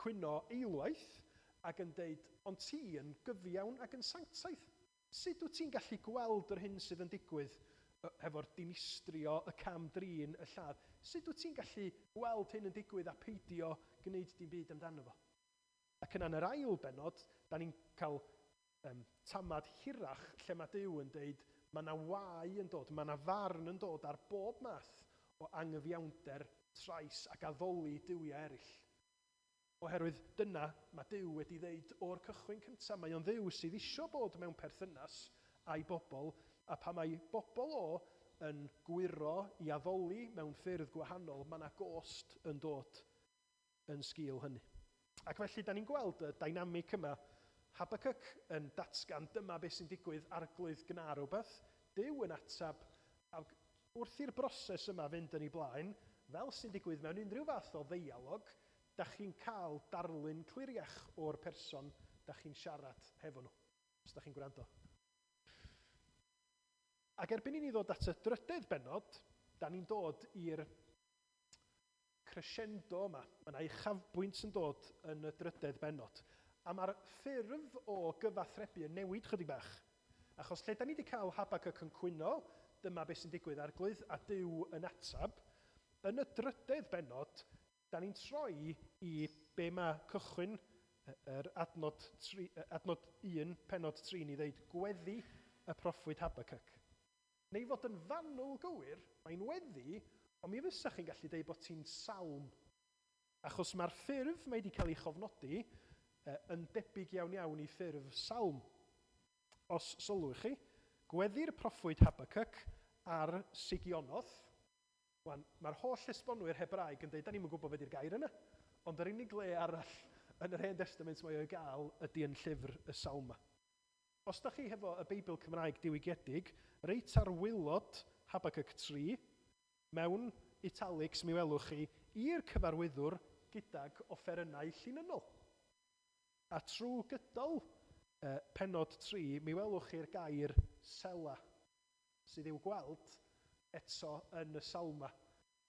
Speaker 1: cwyno eilwaith ac yn deud, ond ti yn gyfiawn ac yn sanctaidd. Sut wyt ti'n gallu gweld yr hyn sydd yn digwydd hefo'r dinistrio, y cam drin, y lladd? Sut wyt ti'n gallu gweld hyn yn digwydd a peidio gwneud dim byd amdano fo? Ac yna yn yr ail bennod, da ni'n cael tamad hirach lle mae Duw yn deud mae yna wae yn dod, mae yna farn yn dod ar bob math o angyfiawnder, trais ac addoli duwiau eraill. Oherwydd dyna mae Duw wedi ddeud o'r cychwyn cyntaf. Mae o'n Dduw sydd isio bod mewn perthynas a'i bobl, a pan mae bobl o yn gwyro i addoli mewn ffyrdd gwahanol, mae yna gost yn dod yn sgil hynny. Ac felly, da ni'n gweld y dynamic yma. Habacuc yn datgan dyma beth sy'n digwydd, Arglwydd gna rhywbeth. Duw yn atab, ac wrth i'r broses yma fynd yn ei blaen, fel sy'n digwydd mewn unrhyw fath o ddeialog, da chi'n cael darlun cliriach o'r person da chi'n siarad hefo nhw, os da chi'n gwrando. Ac erbyn i ni ddod at y drydedd bennod, da ni'n dod i'r crescendo yma. Mae yna uchafbwynt yn dod yn y drydedd bennod. A mae'r ffurf o gyfathrebu yn newid chydig bach. Achos lle da ni wedi cael Habacuc yn cwyno, dyma beth sy'n digwydd Arglwydd, a Duw yn atab, yn y drydedd bennod, da ni'n troi i be mae cychwyn yr adnod, tri, adnod 1, pennod 3, ni ddeud gweddi y proffwyd Habacuc. Neu fod yn fanwl gywir, mae'n weddi, ond mi fysa chi'n gallu deud bod ti'n salm. Achos mae'r ffurf mae wedi cael ei chofnodi yn debyg iawn iawn i ffurf salm. Os sylwch chi, gweddi'r proffwyd Habacuc ar Sigionoth. Wan, mae'r holl esbonwyr Hebraeg yn dweud, da ni'm yn gwybod beth yw'r gair yna, ond yr unig le arall yn yr Hen Testament mae o'i gael ydy yn llyfr y Salma. Os da chi hefo y Beibl Cymraeg diwygiedig, reit ar waelod Habacuc 3, mewn italics mi welwch chi i'r cyfarwyddwr gydag offerynnau llinynnol. A trwy gydol pennod 3, mi welwch chi'r gair sela, sydd i'w gweld eto yn y Salma.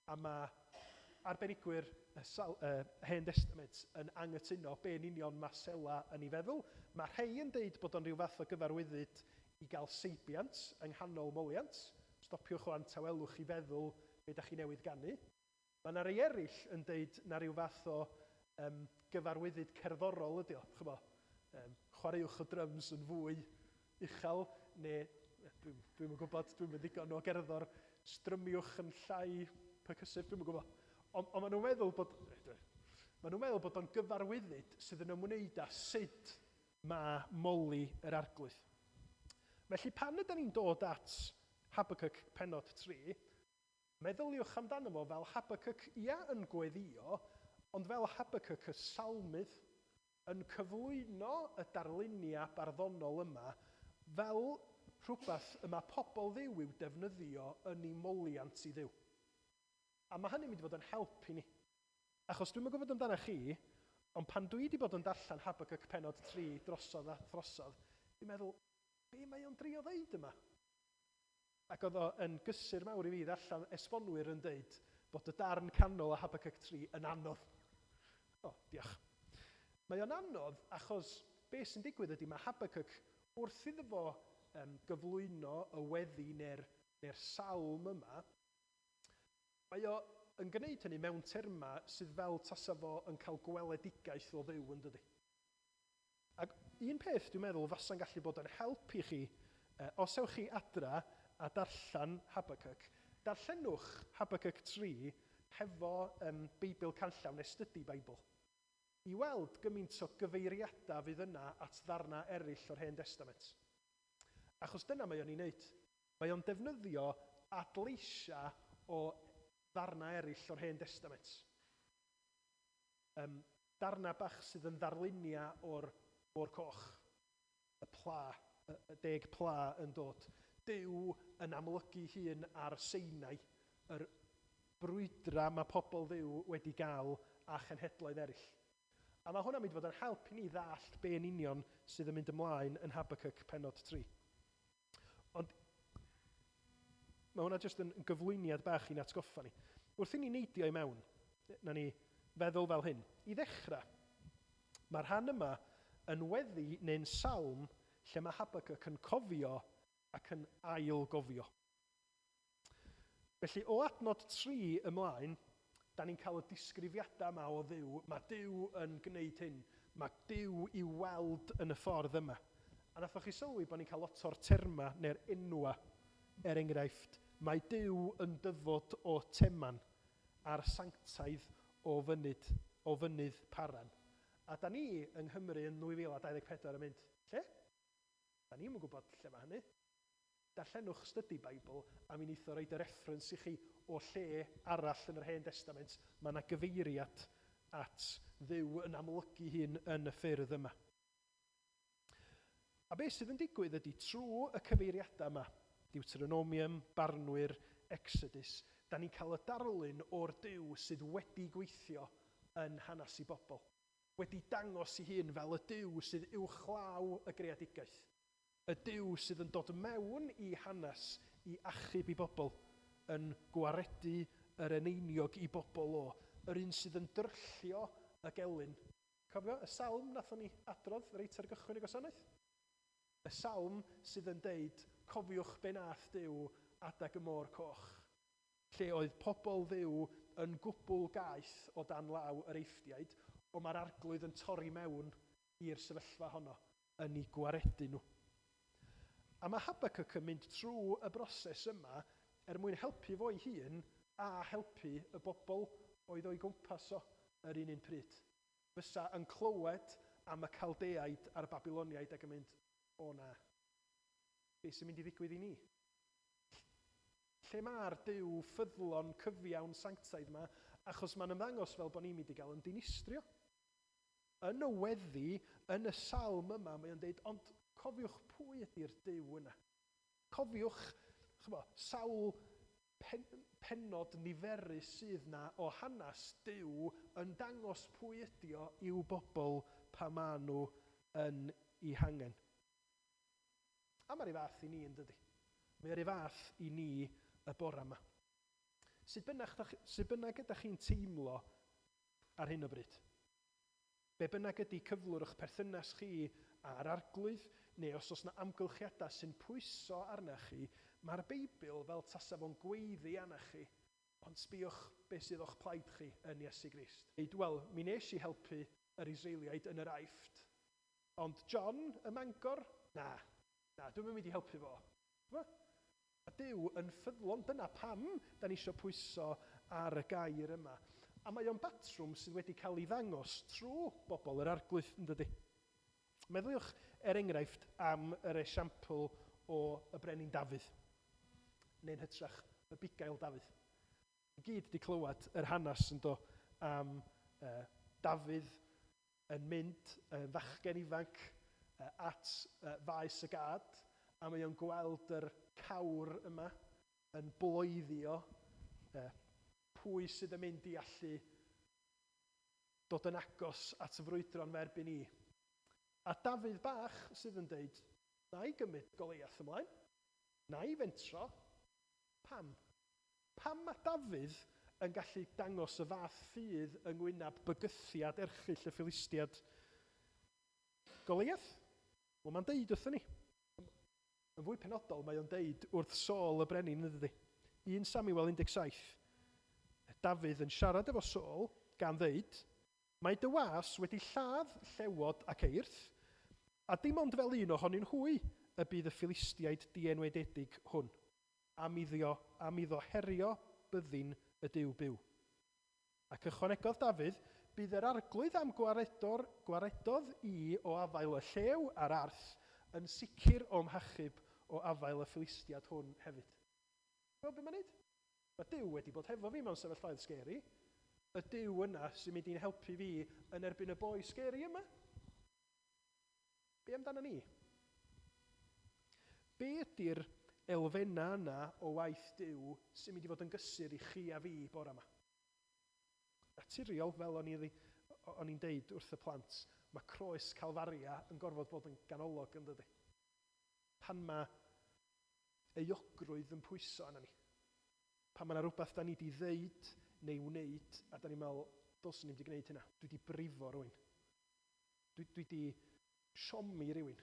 Speaker 1: A mae arbenigwyr y Hen Testament yn anghytuno be yn union mae sela yn ei feddwl. Mae rhai yn deud bod o'n rhyw fath o gyfarwyddyd i gael seibiant yng nghanol moliant. Stopiwch o'n tawelwch i feddwl be da chi newydd ganu. Mae yna rhai eraill yn deud na rhyw fath o gyfarwyddyd cerddorol ydi o. Ch'mo, chwaraewch y drums yn fwy uchel, neu dwi'm yn gwybod, dwi'm yn ddigon o gerddor, strymiwch yn llai percussive, dwi'm yn gwybod. Ond maen nhw'n meddwl bod, maen nhw'n meddwl bod o'n gyfarwyddyd sydd yn ymwneud â sut mae moli yr Arglwydd. Felly pan ydyn ni'n dod at Habacuc pennod 3, meddyliwch amdano fo fel Habacuc ia yn gweddio, ond fel Habacuc y salmydd yn cyflwyno y darluniau barddonol yma fel rhywbeth y mae pobl Dduw i'w defnyddio yn ei moliant i Dduw. A mae hynny'n mynd i fod yn help i ni. Achos dwi'm yn gwybod amdano chi, ond pan dwi wedi bod yn darllen Habacuc pennod 3 drosodd a throsodd, dwi'n meddwl, be mae o'n drio ddeud yma? Ac oedd o yn gysur mawr i fi ddarllen esbonwyr yn deud bod y darn canol o Habacuc 3 yn anodd. O, diolch. Mae o'n anodd achos beth sy'n digwydd ydy mae Habacuc wrth iddo fo gyflwyno y weddi neu'r salm yma, mae o yn gwneud hynny mewn termau sydd fel tasa fo yn cael gweledigaeth o Dduw, yn dydi? Ac un peth dwi'n meddwl fasa'n gallu bod yn help i chi, os ewch chi adra a darllen Habacuc, darllenwch Habacuc 3 hefo Beibl Canllaw neu Study Bible, i weld gymaint o gyfeiriadau fydd yna at ddarnau eraill o'r Hen Testament. Achos dyna mae o'n ei wneud. Mae o'n defnyddio adleisiau o ddarnau eraill o'r Hen Testament. Darna bach sydd yn ddarluniau o'r Môr Coch, y pla, y 10 pla yn dod. Duw yn amlygu hun ar Sinai, yr brwydra mae pobl Dduw wedi gael â chenhedloedd eraill. A mae hwnna'n mynd i fod yn help i ni ddallt be yn union sydd yn mynd ymlaen yn Habakkuk pennod 3. Ond mae hwnna jyst yn gyflwyniad bach i'n atgoffa ni. Wrth i ni neidio i mewn, na ni feddwl fel hyn. I ddechrau, mae'r rhan yma yn weddi neu'n salm lle mae Habakkuk yn cofio ac yn ail-gofio. Felly, o adnod 3 ymlaen, da ni'n cael y disgrifiadau yma o Dduw. Mae Duw yn gwneud hyn. Mae Duw i'w weld yn y ffordd yma. A nathoch chi sylwi bod ni'n cael lot o'r termau neu'r enwau. Er enghraifft, mae Duw yn dyfod o Teman a'r sanctaidd o fynyd, o fynydd Paran. A da ni yng Nghymru yn 2024 yn mynd, lle? Da ni'm yn gwybod lle mae hynny. Darllenwch Study Bible a mi wneith o roid y reference i chi o lle arall yn yr Hen Destament mae 'na gyfeiriad at Dduw yn amlygu hun yn y ffyrdd yma. A beth sydd yn digwydd ydy trwy y cyfeiriadau yma, Deuteronomium, Barnwyr, Exodus, da ni'n cael y darlun o'r Duw sydd wedi gweithio yn hanes i bobl, wedi dangos ei hun fel y Duw sydd uwchlaw y greadigaeth. Y Duw sydd yn dod mewn i hanes i achub i bobl, yn gwaredu yr eneiniog i bobl o, yr un sydd yn dryllio y gelyn. Cofio y salm nathon ni adrodd reit ar gychwyn y gwasanaeth? Y salm sydd yn deud, cofiwch be nath Duw adag y Môr Coch, lle oedd pobl Dduw yn gwbl gaeth o dan law yr Eifftiaid, ond mae'r Arglwydd yn torri mewn i'r sefyllfa honno yn eu gwaredu nhw. A mae Habakkuk yn mynd trwy y broses yma er mwyn helpu fo'i hun a helpu y bobl oedd o'i gwmpas o yr un un pryd. Fysa yn clywed am y Caldeaid a'r Babiloniaid ac yn mynd, o na, be sy'n mynd i ddigwydd i ni? Lle mae'r Duw ffyddlon, cyfiawn, sanctaidd yma? Achos mae'n ymddangos fel bod ni'n mynd i gael yn dinistrio. Yn y weddi, yn y salm yma, mae o'n deud, ond cofiwch pwy ydy'r Duw yna. Cofiwch, ch'mo, sawl pen, pennod niferus sydd 'na o hanes Duw yn dangos pwy ydy o i'w bobl pan maen nhw yn ei hangen. A mae'r un fath i ni, yn dydy? Mae o'r un fath i ni y bore yma. Sut bynnag, sut bynnag ydych chi'n teimlo ar hyn o bryd. Be bynnag ydy cyflwr eich perthynas chi â'r Arglwydd, neu os oes 'na amgylchiadau sy'n pwyso arnach chi, mae'r Beibl fel tasa fo'n gweiddi arnach chi, ond sbïwch be sydd o'ch plaid chi yn Iesu Grist. Deud, wel, mi wnes i helpu yr Israeliaid yn yr Aifft, ond John ym Mangor? Na, na, dwi'm yn mynd i helpu fo. Chimod? Mae Duw yn ffyddlon, dyna pam da ni isio pwyso ar y gair yma. A mae o'n batrwm sydd wedi cael ei ddangos trwy bobl yr Arglwydd, yn dydy? Meddyliwch, er enghraifft, am yr esiampl o y Brenin Dafydd, neu'n hytrach, y bugail Dafydd. Ni gyd wedi clywed yr hanes yn do am uh, Dafydd yn mynd yn fachgen ifanc at faes y gad, a mae o'n gweld yr cawr yma yn bloeddio pwy sydd yn mynd i allu dod yn agos at frwydro'n fy erbyn i. A Dafydd bach sydd yn deud, na i gymryd Goleiath ymlaen, na i fentro, pam? Pam mae Dafydd yn gallu dangos y fath ffydd yng ngwyneb bygythiad erchyll y Philistiad? Goliath? Wel, mae'n deud wrthon ni. Yn fwy penodol, mae o'n deud wrth Saul y brenin, yn dydy? 1 Samuel 17. Dafydd yn siarad efo Saul, gan ddeud, Mae dy was wedi lladd llewod ac eirth, a dim ond fel un ohonyn hwy y bydd y Philistiaid dienwededig hwn. am iddo, am iddo herio byddin y Duw byw. Ac ychwanegodd Dafydd, Bydd yr Arglwydd a'm gwaredor, gwaredodd i o afael y llew a'r arth, yn sicr o'm hachub o afael y Philistiad hwn hefyd. Ti'n gweld be mae'n neud? Mae Duw wedi bod hefo fi mewn sefyllfaoedd scary. Y Duw yna sy'n mynd i'n helpu fi yn erbyn y boi scary yma. Be amdano ni? Be ydy'r elfennau yna o waith Duw sy'n mynd i fod yn gysur i chi a fi bore yma? Naturiol, fel o'n i, o'n i'n deud wrth y plant, mae croes Calfaria yn gorfod bod yn ganolog, yn dydy? Pan mae euogrwydd yn pwyso arna ni. Pan mae yna rhywbeth da ni wedi ddeud neu wneud, a da ni'n meddwl, dylswn i'm wedi gwneud hynna. Dwi wedi brifo rhywun. Dwi wedi siomi rhywun.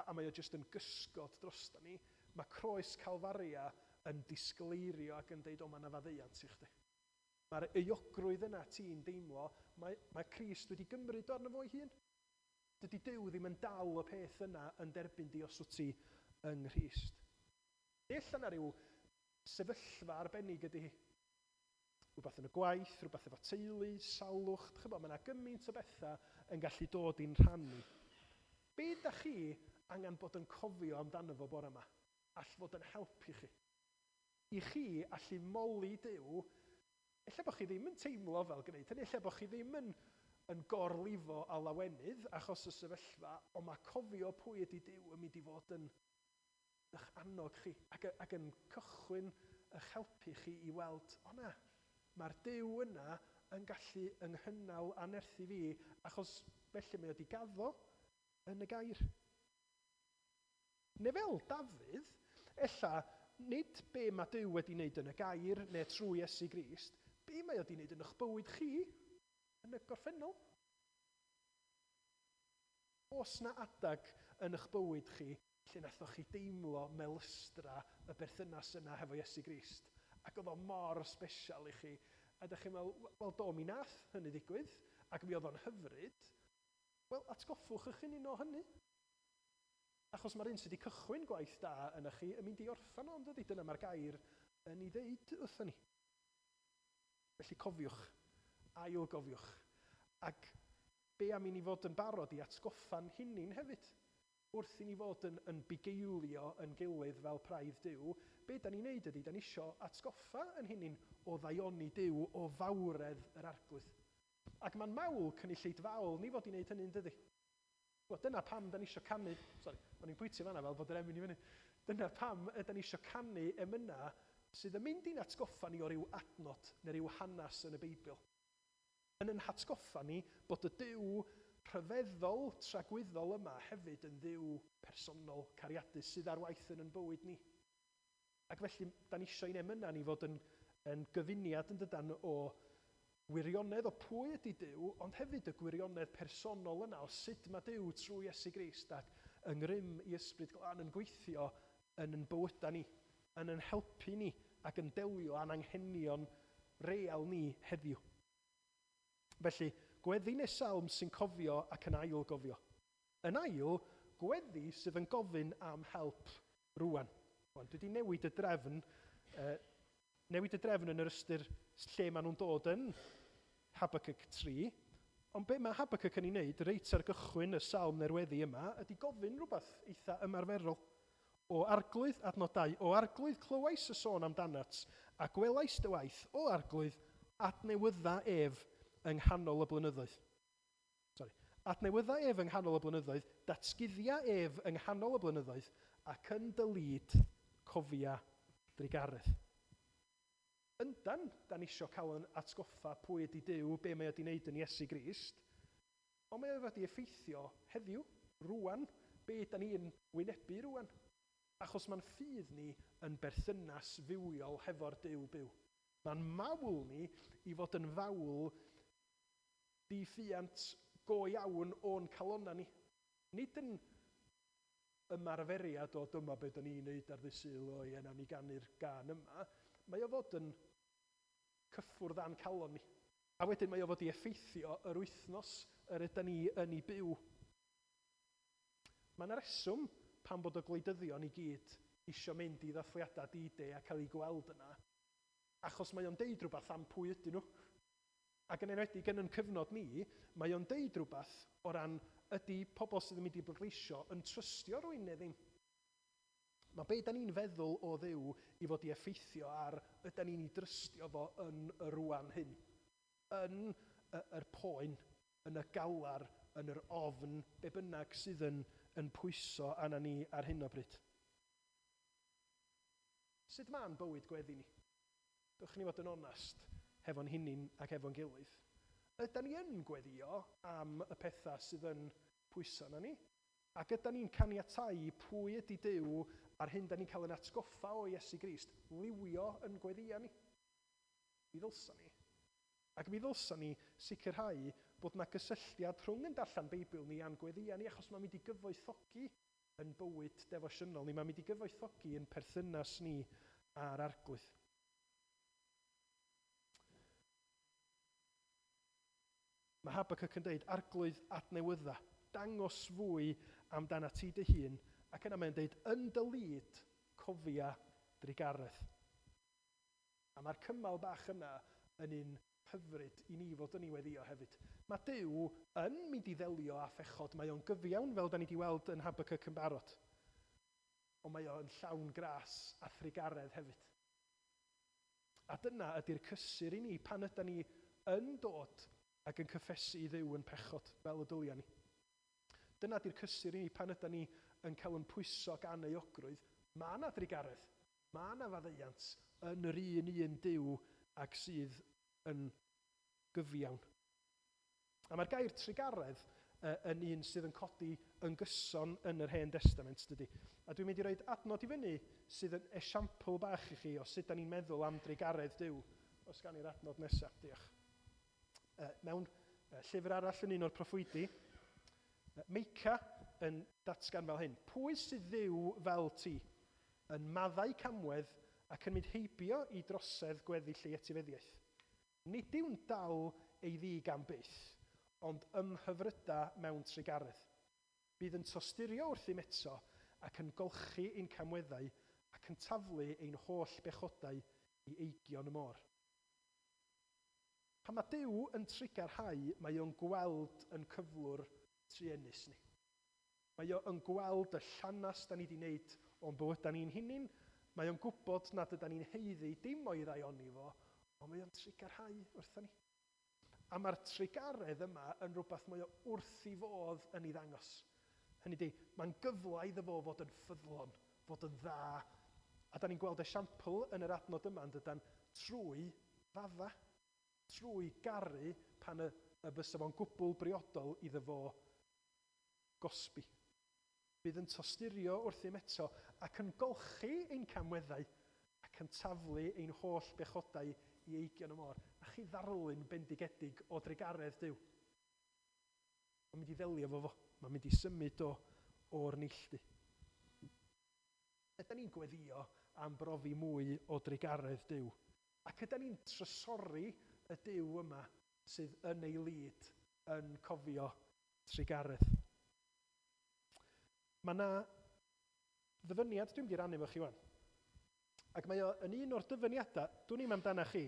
Speaker 1: A mae o jyst yn gysgod drosta ni. Mae croes Calfaria yn disgleirio ac yn deud, o, mae yna faddeuant i chdi. Mae'r euogrwydd yna ti'n deimlo, mae Crist wedi gymryd o arno fo ei hun. Dydy Duw ddim yn dal y peth yna yn derbyn di os wyt ti yng Nghrist. Ella na ryw sefyllfa arbennig ydy hi. Rhywbeth yn y gwaith, rhywbeth efo teulu, salwch, chybod, mae yna gymaint o bethau yn gallu dod i'n rhan ni. Be da chi angen bod yn cofio amdano fo bore yma? All fod yn help i chi? I chi allu moli Duw, ella bod chi ddim yn teimlo fel gwneud hynny, ella bod chi ddim yn gorlifo a lawenydd achos y sefyllfa, ond mae cofio pwy ydy Duw yn mynd i fod yn eich annog chi ac yn cychwyn eich helpu chi i weld, o na, mae'r Duw yna yn gallu ynghynnal a nerthu fi, achos felly mae o wedi gaddo yn y gair. Neu fel Dafydd, ella nid be mae Duw wedi wneud yn y gair neu trwy Iesu Grist, be mae o wedi wneud yn eich bywyd chi yn y gorffennol. Oes na adag yn eich bywyd chi lle nathoch chi deimlo melystra y berthynas yna hefo Iesu Grist, ac oedd o mor special i chi, a ydych chi'n meddwl, wel do, mi nath hynny ddigwydd, ac mi oedd o'n hyfryd. Wel, atgoffwch eich hun o hynny. Achos mae'r un sydd wedi cychwyn gwaith da yna chi yn mynd i orffan o, dydy? Dyna mae'r gair yn ei ddeud wrthon ni. Felly cofiwch, ail gofiwch, ac be am i ni fod yn barod i atgoffa'n hunain hefyd? Wrth i ni fod yn bugeilio yn gilydd fel praidd Duw, be da ni'n neud ydy, da ni isio atgoffa yn hunain o ddaioni Duw, o fawredd yr Arglwydd. Ac mae'n mawl cynulleidfaol ni fod i wneud hynny, yn dydy? Wel, dyna pam da ni isio canu, sori, o'n i'n pwyntio fanna fel bod yr emyn i fyny. Dyna pam ydan ni isio canu emynau sydd yn mynd i'n atgoffa ni o ryw adnod neu ryw hanes yn y Beibl. Yn ein hatgoffa ni bod y Duw rhyfeddol, tragwyddol yma hefyd yn Dduw personol, cariadus sydd ar waith yn ein bywyd ni. Ac felly, da ni eisiau i'n emynau ni fod yn gyfuniad, yn dydan, o wirionedd o pwy ydy Duw, ond hefyd y gwirionedd personol yna o sut mae Duw trwy Iesu Grist ac yng ngrym i Ysbryd Glân yn gweithio yn ein bywydau ni, yn ein helpu ni ac yn delio â'n anghenion real ni heddiw. Felly, gweddi neu salm sy'n cofio ac yn ail gofio. Yn ail, gweddi sydd yn gofyn am help rwan. Rwan, dwi wedi newid y drefn yn yr ystyr lle maen nhw'n dod yn Habakkuk 3, ond be mae Habakkuk yn ei wneud reit ar gychwyn y salm neu'r weddi yma ydy gofyn rhywbeth eitha ymarferol. O Arglwydd, adnod 2, O Arglwydd, clywais y sôn amdanat, a gwelais dy waith, O Arglwydd, adnewydda ef yng nghanol y blynyddoedd. Sori. Adnewydda ef yng nghanol y blynyddoedd, datguddia ef yng nghanol y blynyddoedd, ac yn dy lid cofia drugaredd. Yndan, da ni isio cael yn atgoffa pwy ydy Duw, be mae o wedi wneud yn Iesu Grist, ond mae o wedi effeithio heddiw, rwan, be da ni'n wynebu rwan. Achos mae'n ffydd ni yn berthynas fywiol hefo'r Duw byw. Mae'n mawl ni i fod yn fawl diffuant go iawn o'n calonnau ni. Nid yn ymarferiad o dyma be da ni'n neud ar ddydd Sul, o ie, nawn ni ganu'r gân yma. Mae o fod yn cyffwrdd â'n calon ni. A wedyn mae o fod i effeithio yr wythnos yr ydan ni yn ei byw. Mae yna reswm pam bod y gwleidyddion i gyd isio mynd i ddathliadau D-Day a cael eu gweld yna, achos mae o'n deud rhywbeth am pwy ydyn nhw. Ac yn enwedig yn ein cyfnod ni, mae o'n deud rhywbeth o ran ydy pobl sydd yn mynd i bleidleisio yn trystio rhywun neu ddim. Mae be da ni'n feddwl o Dduw i fod i effeithio ar ydan ni'n ei drystio fo yn y rwan hyn. yn yr poen, yn y galar, yn yr ofn, be bynnag sydd yn, yn pwyso arna ni ar hyn o bryd. Sut ma'n bywyd gweddi ni? Dewch i ni fod yn onast hefo'n hunain ac efo'n gilydd. Ydan ni yn gweddio am y pethau sydd yn pwyso arna ni? Ac ydan ni'n caniatáu pwy ydy Duw a'r hyn da ni'n cael yn atgoffa o Iesu Grist liwio yn gweddia ni? Mi ddylsa ni. Ac mi ddylsa ni sicrhau bod 'na gysylltiad rhwng yn darllen Beibl ni a'n gweddia ni, achos mae'n mynd i gyfoethogi yn bywyd defosiynol ni, mae'n mynd i gyfoethogi yn perthynas ni â'r Arglwydd. Mae Habacuc yn dweud, Arglwydd adnewydda, dangos fwy amdanat ti dy hun, ac yna mae'n dweud, yn dy lid, cofia drugaredd. A mae'r cymal bach yna yn un hyfryd i ni fod yn ei weddïo hefyd. Mae Duw yn mynd i ddelio â phechod, mae o'n gyfiawn fel da ni wedi weld yn Habacuc yn barod. Ond mae o'n llawn gras a thrugaredd hefyd. A dyna ydy'r cysur i ni pan yda ni yn dod ac yn cyffesu i Dduw yn pechod fel y dylia ni. Dyna ydy'r cysur i ni pan yda ni yn cael yn pwyso gan euogrwydd. Mae yna drugaredd, mae yna faddeuant yn yr un un Duw ag sydd yn gyfiawn. A mae'r gair trugaredd yn un sydd yn codi yn gyson yn yr Hen Destament, dydy. A dwi'n mynd i roed adnod i fyny sydd yn esiampl bach i chi o sut da ni'n meddwl am drugaredd Duw. Os gan i'r adnod nesaf, diolch. Mewn llyfr arall yn un o'r proffwydi, Meica yn datgan fel hyn: Pwy sydd Dduw fel ti, yn maddau camwedd ac yn mynd heibio i drosedd gweddill ei etifeddiaeth? Nid yw'n dal ei ddig am byth, ond ymhyfryda mewn trugaredd. Bydd yn tosturio wrthym eto, ac yn golchi ein camweddau, ac yn taflu ein holl bechodau i eigion y môr. Pan mae Duw yn trugarhau, mae o'n gweld yn cyflwr truenus ni. Mae o yn gweld y llanast da ni 'di wneud o'n bywydau ni'n hunin, mae o'n gwybod nad ydan ni'n haeddu dim o'i ddaioni fo, ond mae o'n trugarhau wrthon ni. A mae'r trugaredd yma yn rhywbeth mae o wrth ei fodd yn ei ddangos. Hynny ydi, mae'n gyfle iddo fo fod yn ffyddlon, fod yn dda. A da ni'n gweld esiampl yn yr adnod yma yn dydan, trwy fadda, trwy garu pan y, y fysa fo'n gwbl briodol iddo fo gosbi. Bydd yn tosturio wrthym eto ac yn golchi ein camweddau ac yn taflu ein holl bechodau i eigion y môr. A chi ddarlun bendigedig o drugaredd Duw. Mae'n mynd i ddelio efo fo. Mae'n mynd i symud o o'r neilltu. Ydan ni'n gweddio am brofi mwy o drugaredd Duw? Ac ydan ni'n trysori y Duw yma sydd yn ei lid yn cofio trugaredd? Mae 'na ddyfyniad dwi'n mynd i rannu efo chi 'wan. Ac mae o yn un o'r dyfyniadau, dwn i'm amdanach chi,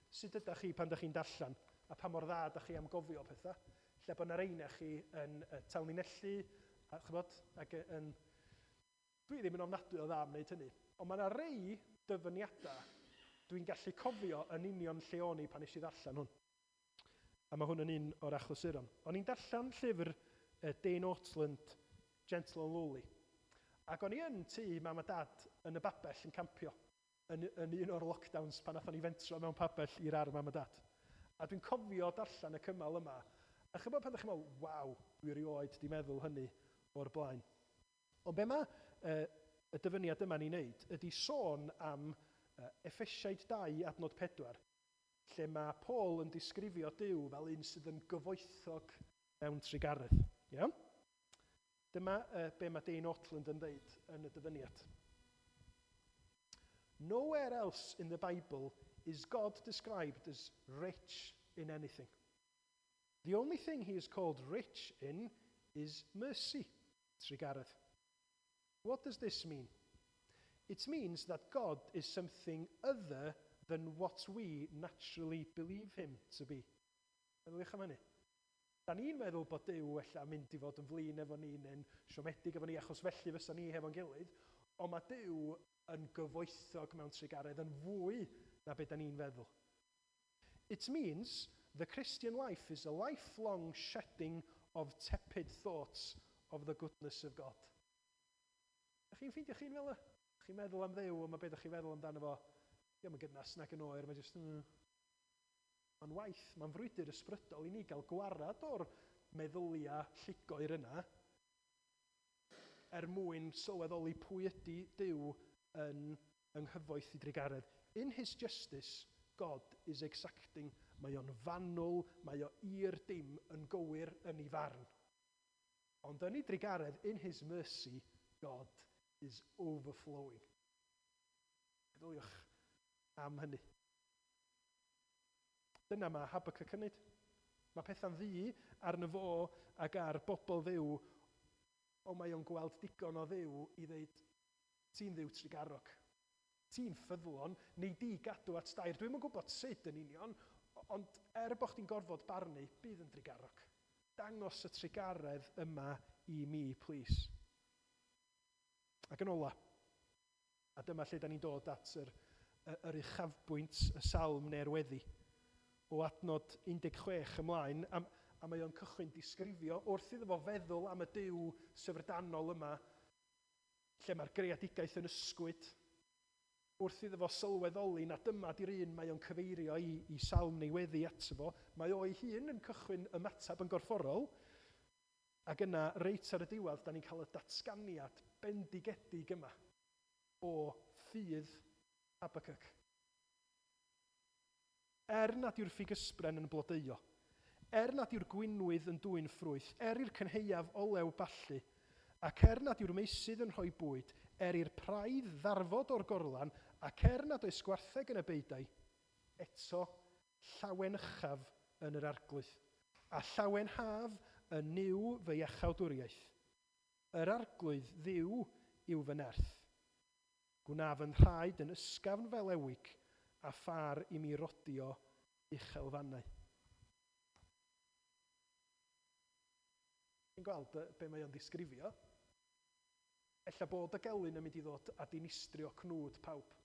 Speaker 1: sut ydach chi pan dach chi'n darllen, a pa mor dda dach chi am gofio pethau. Lle bod 'na rei na chi yn tanlinellu, a chybod, ac yn... Dwi ddim yn ofnadwy o dda am wneud hynny, ond mae 'na rei dyfyniadau dwi'n gallu cofio yn union lle o'n i pan nes i ddarllen hwn. A mae hwn yn un o'r achlysuron. O'n i'n darllen llyfr Dane Ortlund, Gentle and Lowly. Ac o'n i yn tŷ mam a dad yn y babell yn campio, yn, yn un o'r lockdowns pan nathon ni fentro mewn pabell i'r ardd mam a dad. A dwi'n cofio darllen y cymal yma. A chybod pan ydych chi'n meddwl, waw, dwi erioed di meddwl hynny o'r blaen. Ond be mae y dyfyniad yma'n ei wneud ydy sôn am Effesiaid 2 adnod 4, lle mae Paul yn disgrifio Duw fel un sydd yn gyfoethog mewn trugaredd. Iawn? Dyma be mae Dane Ortlund yn dweud yn y dyfyniad. Nowhere else in the Bible is God described as rich in anything. The only thing he is called rich in is mercy, trugaredd. What does this mean? It means that God is something other than what we naturally believe him to be. Meddyliwch am hynny. Da ni'n meddwl bod Duw ella mynd i fod yn flin efo ni neu'n siomedig efo ni achos felly fysa ni hefo'n gilydd, ond mae Duw yn gyfoethog mewn trugaredd yn fwy na be da ni'n feddwl. It means The Christian life is a lifelong shedding of tepid thoughts of the goodness of God. Ydych chi'n ffeindio chi'n fel y? Chi'n meddwl am Dduw, ond mae beth ydych chi'n feddwl amdano fo, diolch yn gynnas nag yn oer, mae jyst. Mae'n waith, mae'n frwydr ysbrydol i ni gael gwarad o'r meddyliau llugoer yna er mwyn sylweddoli pwy ydy Duw yng nghyfoeth ei drugaredd. In his justice, God is exacting. Mae o'n fanwl, mae o i'r dim yn gywir yn ei farn. Ond yn ei drugaredd, in his mercy, God is overflowing. Meddyliwch am hynny. Dyna mae Habakkuk yn neud. Mae pethau'n ddu arno fo ac ar bobl Dduw, ond mae o'n gweld digon o Dduw i ddeud, ti'n Dduw trugarog. Ti'n ffyddlon, nei di gadw at d'air. Dwi'm yn gwybod sut yn union, ond er bod chdi'n gorfod barnu, bydd yn drugarog. Dangos y trugaredd yma i mi, plis. Ac yn ola, a dyma lle da ni'n dod at yr uchafbwynt, y salm neu'r weddi, o adnod 16 ymlaen, a mae o'n cychwyn disgrifio wrth iddo fo feddwl am y Duw syfrdanol yma, lle mae'r greadigaeth yn ysgwyd, wrth iddo fo sylweddoli na dyma di'r un mae o'n cyfeirio i salm neu weddi ato fo, mae o'i hun yn cychwyn ymateb yn gorfforol, ac yna, reit ar y diwedd, da ni'n cael y datganiad bendigedig yma o ffydd Habakkuk. Er nad yw'r ffigysbren yn blodeuo, er nad yw'r gwinwydd yn dwyn ffrwyth, er i'r cynhaeaf olew ballu, ac er nad yw'r meysydd yn rhoi bwyd, er i'r praidd ddarfod o'r gorlan, ac er nad oes gwartheg yn y beudai, eto llawenychaf yn yr Arglwydd, a llawenhaf yn Nuw fy iachawdwriaeth. Yr Arglwydd Dduw yw fy nerth. Gwna fy nhraed yn ysgafn fel ewig, a phâr i mi rodio uchelfannau. Chi'n gweld be mae o'n ddisgrifio? Ella bod y gelyn yn mynd i ddod a dinistrio cnwd pawb.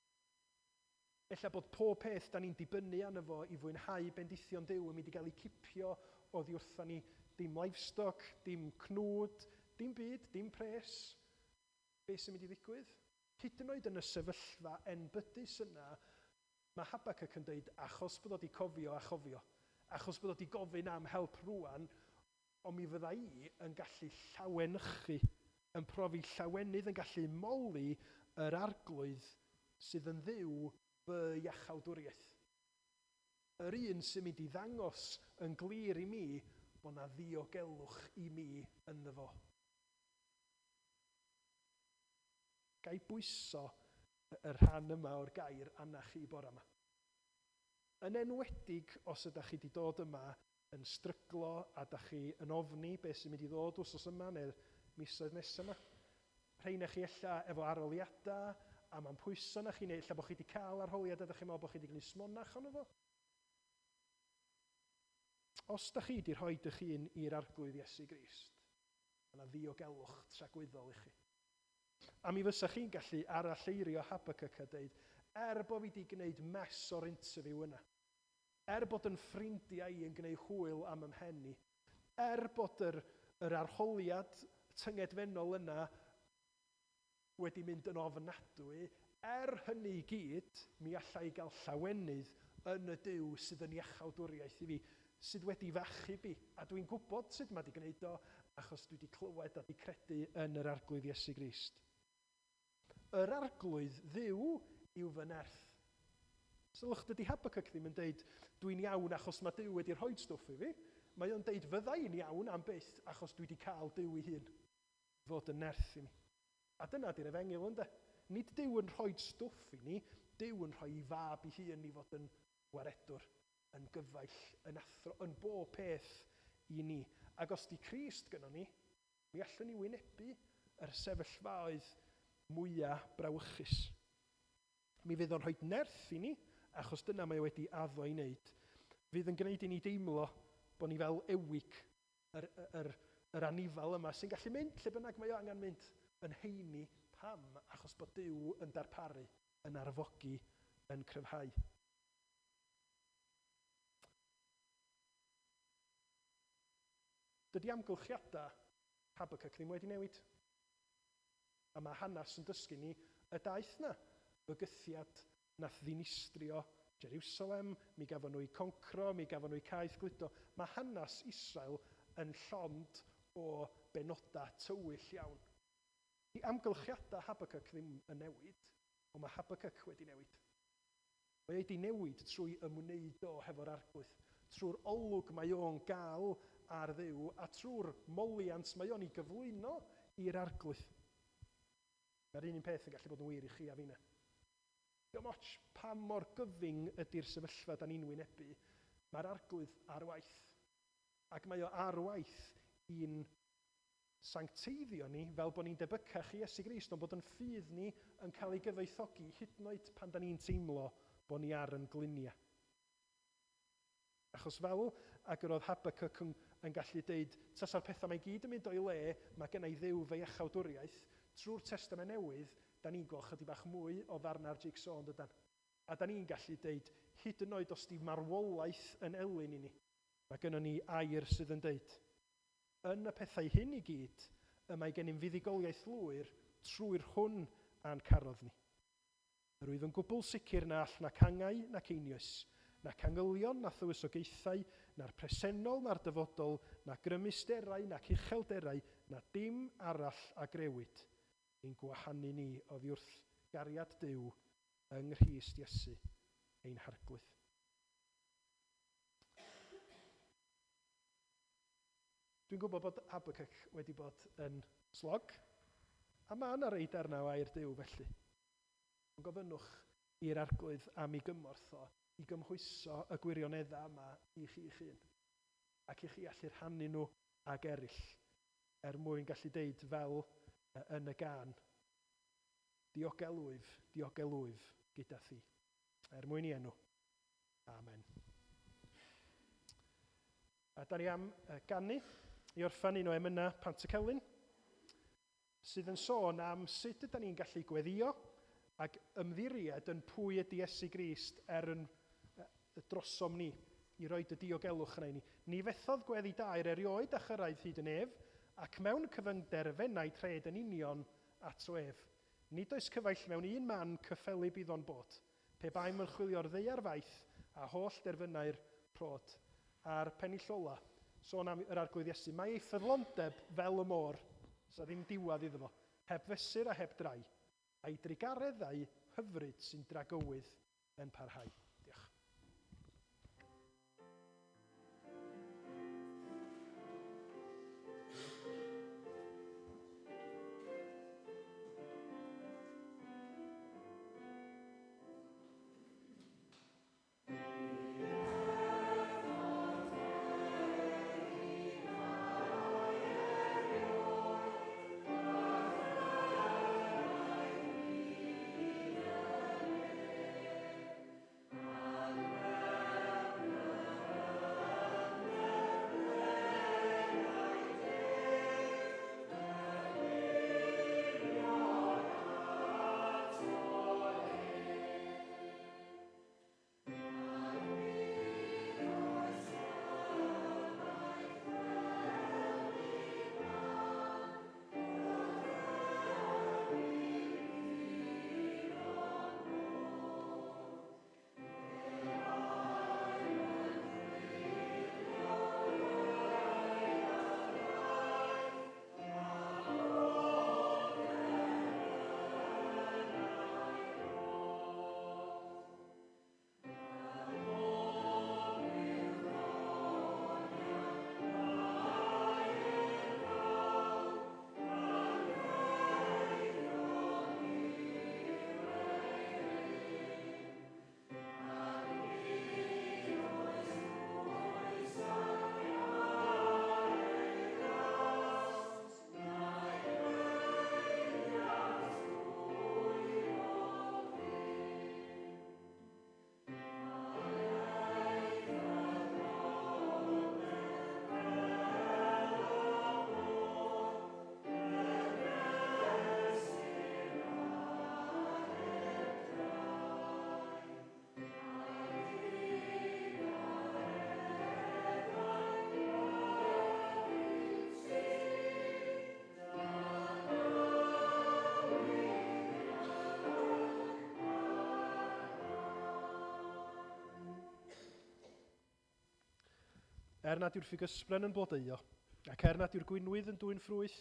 Speaker 1: Ella bod pob peth da ni'n dibynnu arno fo i fwynhau bendithion Duw yn mynd i gael ei cipio oddi wrtha ni. Dim livestock, dim cnwd, dim byd, dim pres. Be sy'n mynd i ddigwydd? Hyd yn oed yn y sefyllfa enbydus yna, mae Habakkuk yn dweud, achos bod o wedi cofio a chofio, achos bod o wedi gofyn am help rwan, ond mi fydda i yn gallu llawenychu, yn profi llawenydd, yn gallu moli yr Arglwydd sydd yn Dduw fy iachawdwriaeth. Yr un sy'n mynd i ddangos yn glir i mi bod na ddiogelwch i mi ynddo fo. Ga i bwyso y rhan yma o'r gair arna chi bore yma. Yn enwedig os ydych chi wedi dod yma yn stryglo a ydych chi yn ofni beth sy'n mynd i ddod wsos yma neu'r misoedd nesaf yma. Rhai na chi ella efo arholiadau a mae'n pwyso na chi, neu ella bod chi wedi cael arholiad a ydych chi'n meddwl bod chi wedi gwneud smonach ono fo. Os ydych chi wedi rhoi eich hun i'r Arglwydd Iesu Grist, mae yna ddiogelwch tragwyddol i chi. A mi fysa chi'n gallu aralleirio Habakkuk a dweud, er bod fi wedi gwneud mess o'r interview yna, er bod yn ffrindiau i yn gwneud hwyl am ymhen i, er bod yr arholiad tyngedfennol yna wedi mynd yn ofnadwy, er hynny i gyd, mi alla i gael llawenydd yn y Duw sydd yn iachawdwriaeth i fi, sydd wedi f'achub i. A dwi'n gwybod sut mae wedi gwneud o, achos dwi wedi clywed a wedi credu yn yr Arglwydd Iesu Grist. Yr Arglwydd Dduw yw fy nerth. Sylwch, dydy Habakkuk ddim yn deud, dwi'n iawn achos mae Duw wedi rhoi stwff i fi. Mae o'n deud, fydda i'n iawn am byth achos dwi wedi cael Duw ei hun fod yn nerth i mi. A dyna di'r efengyl, ynde? Nid Duw yn rhoi stwff i ni, Duw yn rhoi ei fab ei hun i fod yn waredwr, yn gyfaill, yn athro, yn bob peth i ni. Ac os di Crist gynnon ni, mi allwn ni wynebu yr sefyllfaoedd mwyaf brawychus. Mi fydd o'n rhoi nerth i ni, achos dyna mae o wedi addo i wneud. Fydd yn gwneud i ni deimlo bod ni fel ewig, yr anifal yma sy'n gallu mynd lle bynnag mae o angen mynd, yn heini. Pam? Achos bod Duw yn darparu, yn arfogi, yn cryfhau. Dydy amgylchiadau Habakkuk ddim wedi newid. A mae hanes yn dysgu ni y daith na. Bygythiad nath ddinistrio Jerusalem, mi gafon nhw eu concro, mi gafon nhw eu caeth gludo. Mae hanes Israel yn llond o benodau tywyll iawn. Di amgylchiadau Habakkuk ddim yn newid, ond mae Habakkuk wedi newid. Mae wedi newid trwy ymwneud o hefo'r Arglwydd, trwy'r olwg mae o'n gael ar Dduw a trwy'r moliant mae o'n ei gyflwyno i'r Arglwydd. Mae'r un peth yn gallu bod yn wir i chi a finna. Diolch ots pa mor gyfyng ydy'r sefyllfa da ni'n wynebu, mae'r Arglwydd ar waith. Ac mae o ar waith i'n sancteiddio ni fel bod ni'n debycach i Iesu Grist, ond bod yn ffydd ni yn cael ei gyfoethogi hyd yn oed pan da ni'n teimlo bod ni ar yn gliniau. Achos fel ag yr oedd Habakkuk yn gallu deud, tasa'r pethau mae gyd yn mynd o'i le, mae gen i Dduw fy iachawdwriaeth, trwy'r Testament Newydd, da ni'n gweld chydig bach mwy o ddarna'r jigsaw yn dydan. A da ni'n gallu deud, hyd yn oed os di marwolaeth yn elyn i ni, mae gennym ni air sydd yn deud, yn y pethau hyn i gyd, y mae gennym fuddugoliaeth lwyr trwy'r hwn a'n carodd ni. Yr wyf yn gwbl sicr na all na cangau na ceinios, na cangylion, na thywysogaethau, na'r presennol, na'r dyfodol, na grymusterau, nac uchelderau, na dim arall a grewyd, ein gwahanu ni oddi wrth gariad Duw yng Nghrist Iesu, ein Harglwydd. Dwi'n gwybod bod Habakkuk wedi bod yn slog, a mae yna rei darnau o air Duw felly. Ond gofynnwch i'r Arglwydd am ei gymorth o i gymhwyso y gwirioneddau yma i chi'ch hun, ac i chi allu rhannu nhw ag eraill, er mwyn gallu deud fel yn y gân, diogelwyf, diogelwyf gyda thi. Er mwyn i enw. Amen. A da ni am ganu i orffen un o emynau Pantycelyn, sydd yn sôn am sut ydy ni'n gallu gweddio ac ymddiried yn pwy ydy Iesu Grist er yn drosom ni, i roed y diogelwch yna i ni. Ni fethodd gweddi dair erioed a chyrraedd hyd y nef, ac mewn cyfyngder fenau tred yn union ato ef. Nid oes cyfaill mewn un man cyffelyb iddo'n bod, pe baem yn chwilio'r ddaear faith a holl derfynau'r prod. A'r pennill ola, sôn am yr Arglwydd Iesu, mae ei ffyddlondeb fel y môr, sa ddim diwedd iddo fo, heb fesur a heb drai, a'i drugareddau hyfryd sy'n dragywydd yn parhau. Diolch.
Speaker 3: Amen.
Speaker 1: Er nad yw'r ffigysbren yn blodeuo, ac er nad yw'r gwinwydd yn dwyn ffrwyth,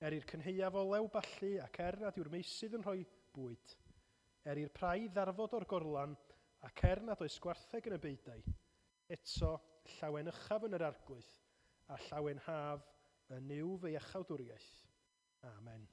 Speaker 1: er i'r cynhaeaf olew ballu, ac er nad yw'r meysydd yn rhoi bwyd, er i'r praidd ddarfod o'r gorlan, ac er nad oes gwartheg yn y beudai, eto llawenychaf yn yr Arglwydd, a llawenhaf yn Nuw fy iachawdwriaeth. Amen.